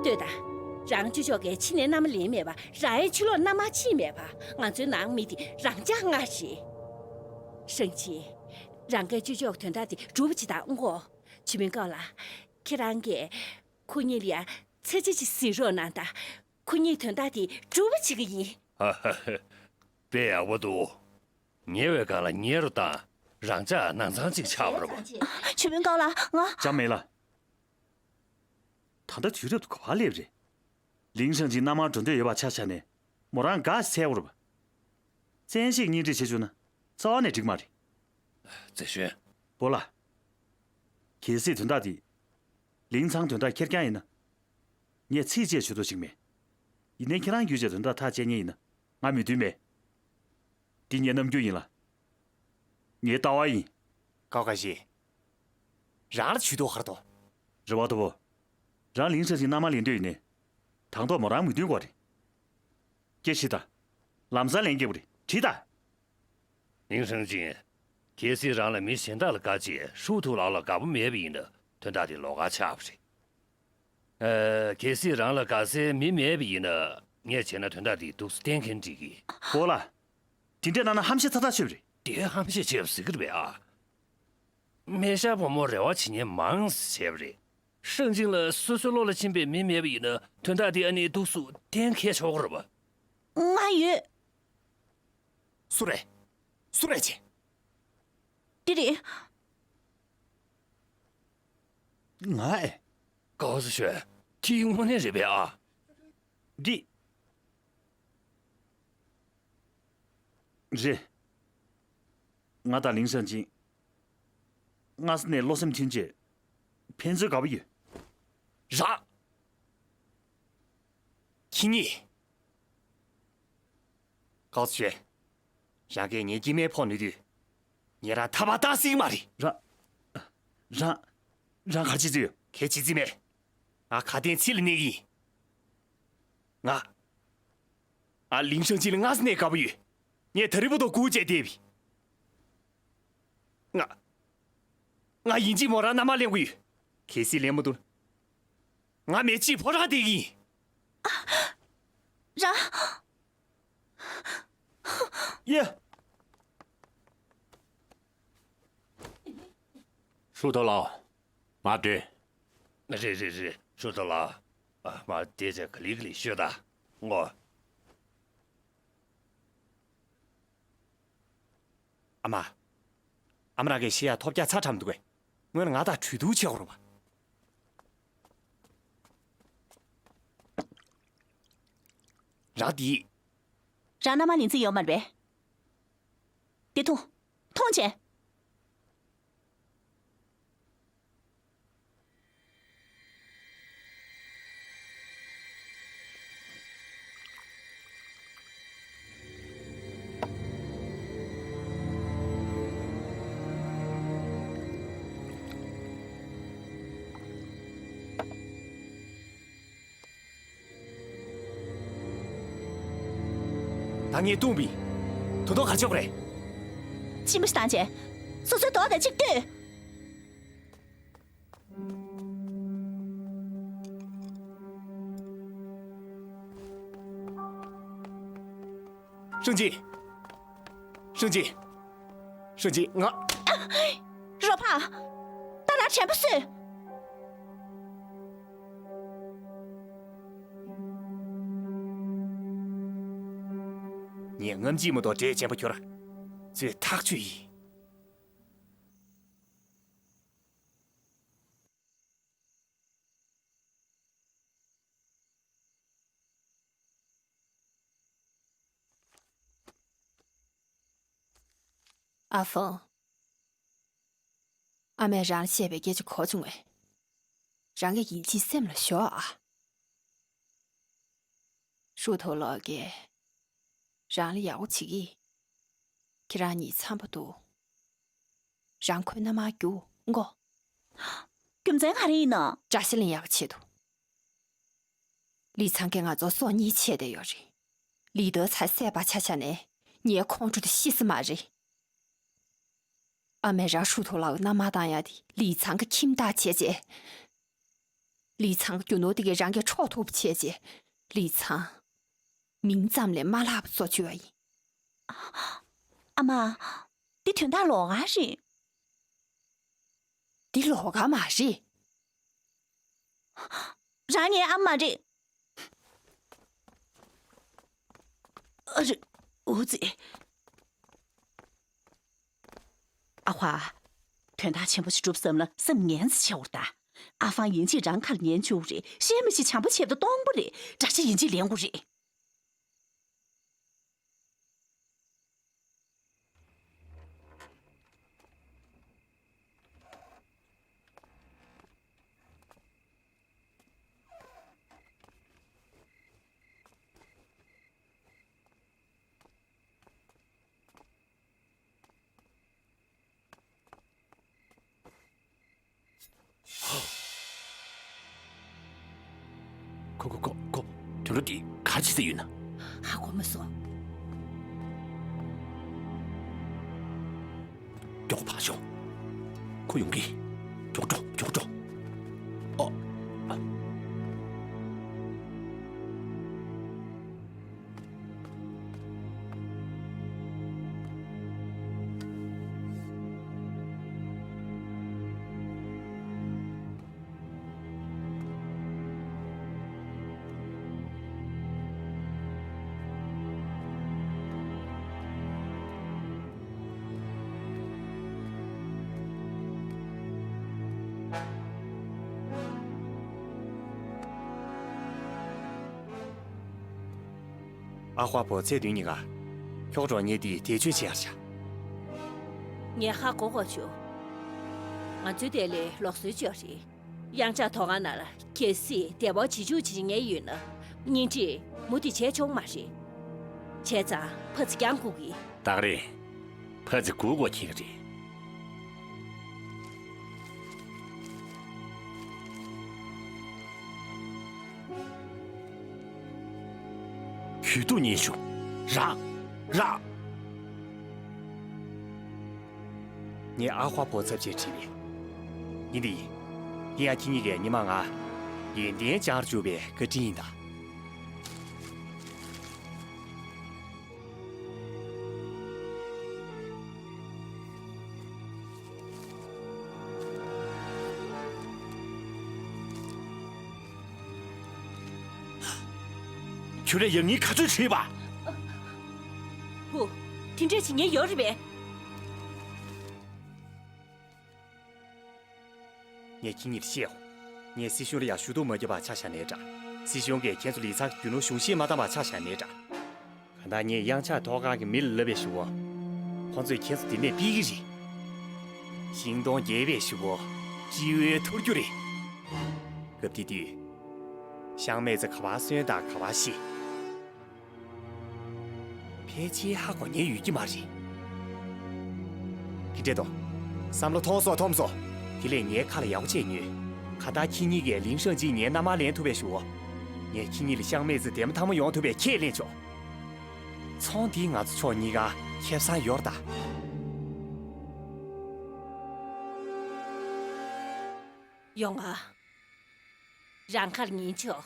ལྟོས་དང་། རང་ཅོ་ཅོ་གིས་ཕྱི་ནས་མནའ་མ་ལེན་མེད་པ། རང་ཡང་ཕྱི་ལོགས་མནའ་མ་ཕྱིན་མེད་པ། ང་ཚོའི་ནང་མི་དེ་རང་ཅག་ལྔ་རེད། ཧྲེང་ཅིན། རང་གིས་ཅོ་ཅོ་གི་དོན་དག་འདི་སྒྲུབ་པ་ཅིག་དང་ངོ་། ཆུ་མིན་ཀའོ་ལགས། ཁྱེད་རང་གིས་ཁོ་གཉིས་ལ་ཡང་ཚིག་གཅིག་ཅིག་གཟིགས་རོགས་གནང་དང་། ཁོ་གཉིས་དོན་དག་འདི་སྒྲུབ་པ་བྱེད་ཀྱི་ཡིན། ཧ་ཧ་ཧ། དཔེ་ཡག་པོ་འདུག་ཉེ་བའི་སྒང་ལ་ཉེ་རུ་བཏང་། རང་ཅག་ནང་ཚང་གཅིག་ཆགས་པ་རེད་པ། ཆུ་མིན་ཀའོ་ལགས། ང་། ཅང་མེད་ལ། ད་ལྟ་དུས་རབ་ཏུ་ག་པར་སླེབས་རེད། ལིང་ཧྲེང་ཅིན་མནའ་མར་འགྲོ་འདོད་ཡོད་པ་ཆ་བཞག་ནས་མོ་རང་དགའ་བྱས་པ་རེད་པ། བཙན་ཤེད་གཉེན་སྒྲིག་བྱེད་བཅུག་ན་རྩ་བ་ནས་འགྲིག་མ་རེད། ཙེ་ཞོན། པོ་ལགས། གལ་སྲིད་དོན་དག་འདི་ལིང་ཚང་དོན་དག་ཁེར་རྐྱང་ཡིན་ན། ངས་ཚིག་བཅད་ཆོད་ཐུབ་ཅིག་མེད། ཡིན་ནའི་ཁྱེད་རང་བརྒྱུད་བྱས་དོན་དག་ཐག་བཅད་མཁན་ཡིན་ན་ང་མོས་མཐུན་མེད། འདི་ངའི་རྣམ་འགྱུར་ཡིན་ལ། ངའི་ལྟ་བ་ཡིན། ཀའོ་ཀ་ཤི། རང་ལ་ཇུས་གཏོགས་ག་རེ་འདུག་རེ་བ་དོ་བོ། རང་ལིང་ཧྲེང་ཅིན་མནའ་མ་ལེན་འདོད་ཡིན་ནའི། དང་ཐོག་མོ་རང་མོས་མཐུན་དགོས་རེད། སྐད་ཆ་དྲིས་དང་། ལམ་སང་ལན་རྒྱག་པ་རེད། དྲིས་དང་། ལིང་ཧྲེང་ཅིན། གལ་སྲིད་རང་ལ་མི་གཞན་དག་ལ་དགའ་བྱས་ཧྲུའུ་ཐུའུ་ལའོ་ལ་དགའ་པོ་མེད་པ་ཡིན་ན་དོན་དག་དེ་ལོགས་ཀ་ཆགས་པ་རེད། ཨ། གལ་སྲིད་རང་ལ་དགའ་སའི་མི་མེད་པ་ཡིན་ན་ངས་བྱས་ན་དོན་དག་དེ་འདུག་སེ་གཏན་འཁེལ་འགྲིག་གི། པོ་ལགས། དེ་འདྲས་གནང་ན་ཧམ་བཤད་ཚ་ཐག་ཆོད་པ་རེད། དེ་ཧམ་བཤད་བྱས་པ་ཟེར་གི་རེད་པས་ཨ། སྨན་ཤར་བུ་མོ་རེ་བ་བྱེད་མཁན་མང་ཙམ་བྱས་པ་རེད། ཧྲེང་ཅིན་ལ་སོ་སོའི་བློ་ལ་ཕྱིན་པའི་མི་མེད་པ་ཡིན་ན་དོན་དག་དེ་ཨ་ནི་འདུག་སེ་གཏན་འཁེལ་ཆོག་གི་རེད་པ། ང་ཡོད། སུ་རེད། སུ་རེད་ཅེ། འདི་རེད། ང་ཨེ། ཀའོ་ཙི་ཞོན། དེ་དངོས་གནས་རེད་པས་ཨ། འདི། རེད། ང་དང་ལིང་ཧྲེང་ཅིན། སྔ་ས་ནས་བློ་སེམས་མཐུན་བྱས། ཕན་ཚུན་དགའ་པོ་ཡོད། རང་། ཁྱེད་གཉིས། ཀའོ་ཙི་ཞོན། རང་གིས་ངའི་སྐྱེ་དམན་ཕོག་ནུས་དུས། ངས་རང་ཐར་པ་གཏང་སྲིད་ཀྱི་མ་རེད། རང་། རང་། རང་ག་རེ་བྱེད་རྩིས་ཡོད། གལ་བྱེད་རྩིས་མེད། ང་ཁ་གཏད་ཚིག་ལ་གནས་ཀྱི་ཡིན། ང་། ང་ལིང་ཧྲེང་ཅིན་ལ་སྔ་ས་ནས་དགའ་པོ་ཡོད། ངས་ད་རིང་བར་དུ་སྒུག་བྱས་བསྡད་པ་ཡིན། ང་། ང་ཡིན་གཅིག་མོ་རང་མནའ་མ་ལེན་དགོས་ཡོད། གལ་སྲིད་ལེན་མ་ཐུབ་ན། ང་མེད་གཅིག་ཕོ་བྲང་བསྡད་ཀྱི་ཡིན། རང་། ཡེ། ཧྲུའུ་ཐུའུ་ལའོ། མར་སྡོད། རེད་རེད་རེད། ཧྲུའུ་ཐུའུ་ལའོ། ཨ། མར་བསྡད་བྱས་ག་ལེ་ག་ལེ་ཤོད་དང་། ངོ་། ཨ་མ། ཨ་མ་རང་གིས་བཤད་ཡག་ཐོལ་རྒྱག་ཚ་དྲགས་མི་འདུག་གས། སྔོན་ལ་ང་དང་གྲོས་བསྡུར་བྱེད་དགོས་རེད་པ། རང་འདི། རང་མནའ་མ་ལེན་རྩིས་ཡོད་མ་རེད་པས། འདི་འཐུང་། འཐུང་བྱས། ད་ངས་བཏུང་བ་ཡིན། ད་དུང་ག་རེ་བྱེད་དགོས་རེད། མཆིལ་མ་ཞིག་བཏང་བྱས། སོ་སོའི་རྡོག་དང་གཅིག་ལྟོས། ཧྲུན་ཅིན། ཧྲུན་ཅིན། ཧྲུན་ཅིན། ང་། རོ་ཕ། ད་ལ་དྲན་པ་གསོས། ངས་རྔམ་བརྗིད་མ་གཏོགས་འབྲས་ཆེན་པོ་ཁྱོར། ཚོས་ཐག་ཆོད་ཡིན། ཨ་ཧྥང་། ཨ་མས་རང་ལ་བཤད་པའི་སྐད་ཆ་གོ་བྱུང་བས། རང་གི་ཡིན་གཅིག་སེམས་ལ་ཞོག་ཨ། ཧྲུའུ་ཐོ་ལོ་གིས་རང་ལ་ཡག་པོ་བྱེད་ཀྱི། ཁྱེད་རང་གཉིས་འཚམ་པོ་འདུག་རང་ཁོའི་མནའ་མར་རྒྱུགས་མགོ། རྒྱུ་མཚན་ག་རེ་ཡིན་ནམ། བཀྲ་ཤིས་ལན་ཡག་པོ་བྱེད་འདུག་ལི་ཚང་གིས་ང་ཚོ་སྲོག་གཉིས་བྱས་བསྡད་ཡོད་རེད། ལི་ཏོ་ཚ་བསད་པ་ཆ་བཞག་ནས་ངའི་ཁོང་ཁྲོ་དེ་ཤི་ས་མ་རེད། ཨ་མས་རང་ཧྲུའུ་ཐོ་ལོ་གི་མནའ་མ་བཏང་ཡ་དེ་ལི་ཚང་གི་ཁྱིམ་བདག་བྱས་རྗེས། ལི་ཚང་གི་རྒྱུ་ནོར་དེ་གས་རང་གིས་འཕྲོག་ཐུབ་པ་བྱས་རྗེས། ལི་ཚང་མིང་ཙམ་ལས་མ་ལྷག་པ་བཟོ་བཅུག་པ་ཡིན། ཨ་མ། འདི་དོན་དག་ལོགས་ཀ་རེད། འདི་ལོགས་ཀ་མ་རེད། རང་ངའི་ཨ་མ་རེད། ཨ་རེ། འུ་ཙི། ཨ་ཧྭ། དོན་དག་ཆེན་པོ་ཞིག་སྒྲུབ་བསམ་ན་སེམས་ངན་ཙམ་བྱེད་འོ་ད། ཨ་ཧྥང་ཡིན་གཅིག་རང་ཁ་ལ་ཉན་བཅུག་རེད། བཤད་མི་ཤེས་བྱམས་པོ་བྱེད་དུ་སྟོང་པོ་རེད། འདྲ་ཆ་ཡིན་གཅིག་ལེན་དགོས་རེད། ཁོ་ཁོ་ཁོ་ཁོ། དུད་འགྲོ་འདི་ག་རེ་བྱེད་ས་ཡོད་ན། ཧ་གོ་མ་སོང་། མགྱོགས་ཕར་ཤོག་ཁོ་ཡོང་གི། མགྱོགས་འགྲོ་མགྱོགས་འགྲོ། ཨ། ཨ་ཧྭ་བོ་ཚེ་བདུན་གཉིས་ཀ། ཁྱོག་གྲོགས་ཉེ་དེ་དེ་ཆོས་བྱེད་ཡར་བྱ། ངས་ཧ་གོ་གོ་བྱུང་། ང་ཚོའི་དེ་ལས་ལོག་སྲོལ་ཅོ་རེད། གཡང་ཆགས་ཐོག་ཁང་ནང་ལ་གལ་སྲིད་བདེ་བ་བྱེད་འཇུག་བྱེད་ངེས་ཡོད་ན། གཉེན་སྒྲིག་མུ་མཐུད་བྱས་ཆོག་མ་རེད། བྱས་ཙང་ཕ་ཚི་རྐྱང་སྒུག་གི། ད་ག་རེད། ཕ་ཚི་སྒུག་དགོས་ཁེལ་གི་རེད། གུས་གཏུགས་ཉན་ཤོག་རག་རག་ངས་ཨ་ཧྭ་བོ་ཚབ་བྱས་བྲིས་པའི་ཡིན་འདི་ཡིན། ཡིན་ཡང་ཁྱེད་གཉིས་ཀས་ཉི་མ་ང་ཡོན་ཏན་སྦྱང་བཅུག་པའི་བཀའ་དྲིན་ཡིན་ད། ཁྱོད་རང་ཡང་ངའི་ཁ་ཚོན་བྲིས་པ། ཧུ། དེ་འདྲས་བྱེད་ཉེན་ཡོད་རེད་པས། ངས་ཁྱེད་གཉིས་ལ་བཤད་འོ། ངས་སྲིད་གཞུང་ལ་ཡང་ཞུ་གཏུག་མ་བརྒྱབ་པ་ཆ་བཞག་ནའི་འདྲ། སྲིད་གཞུང་གིས་ཁྱེད་ཚོ་ལི་ཚང་གི་རྒྱུ་ནོར་གཞུང་བཞེས་མ་བཏང་བ་ཆ་བཞག་ནའི་འདྲ། གང་ལྟར་ངས་གཡང་ཆགས་ཐོག་ཁང་གི་མི་ལ་ལབ་པའི་ཞུ་བ། ཁོང་ཚོས་ཁྱེད་ཚོ་འདི་ནས་ཕུད་ཀྱི་རེད། ཤིང་སྡོང་རྒྱས་པའི་ཞུ་བ། སྤྱི་བོའི་ཐུར་རྒྱུ་རེད། སྐབས་དེ་དུས། ཤང་མེ་ཙི་ག་པར་གསོན་དང་ག་པར་ཤི། ཕལ་ཆེར་ཧ་གོ་ཉན་ཡོད་ཀྱི་མ་རེད། ཁྱི་འདྲེ་དོ། བསམ་བློ་ཐོངས་སོ་ཐོངས་སོ། དེ་ལས་ངའི་ཁ་ལ་ཡག་པོ་བྱས་ཉོན། གང་ལྟར་ཁྱེད་གཉིས་ཀས་ལིང་ཧྲང་ཅིན་ངའི་མནའ་མར་ལེན་ཐུབ་པའི་ཞུ་བ། ངས་ཁྱེད་གཉིས་ལ་ཤང་མེ་ཙི་དེ་མ་ཐག་མོ་ཡོང་ཐུབ་པའི་ཁས་ལེན་ཆོག་ཚོང་འདིས་ང་ཚོ་ཕྱོགས་གཉིས་ཀ་ཁེ་བཟང་ཡོད་རེད་ད། ཡོང་ང་། རང་ཁར་ཉན་ཆོག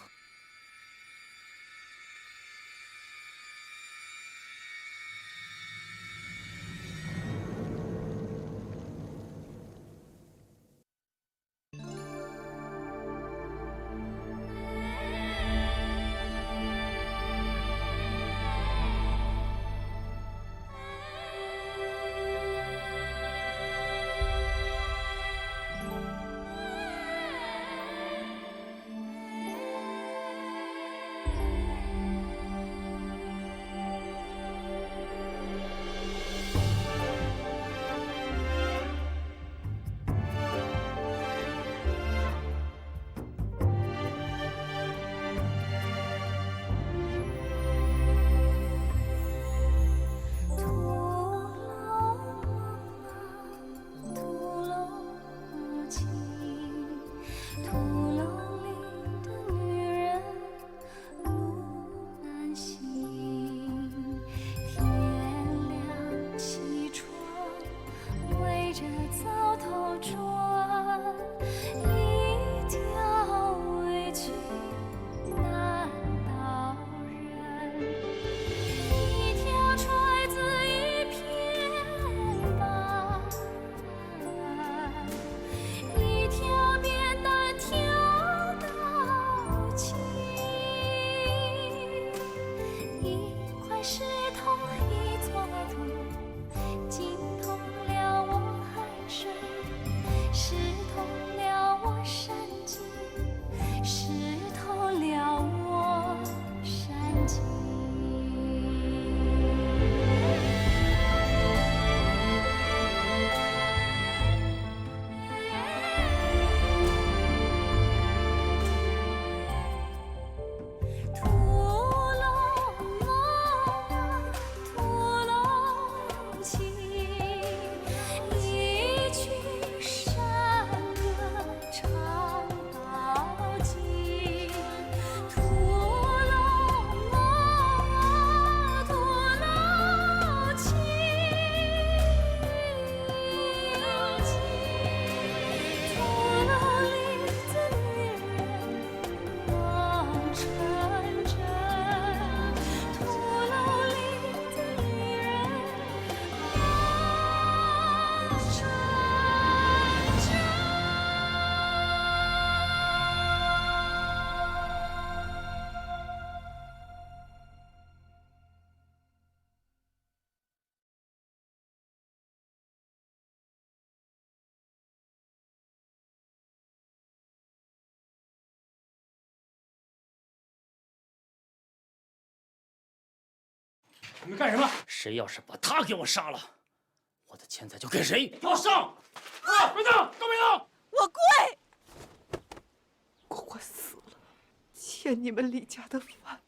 你们干什么？谁要是把她给我杀了，我的钱财就给谁。给我上！啊，别动，都别动！我跪！果果死了，欠你们李家的饭。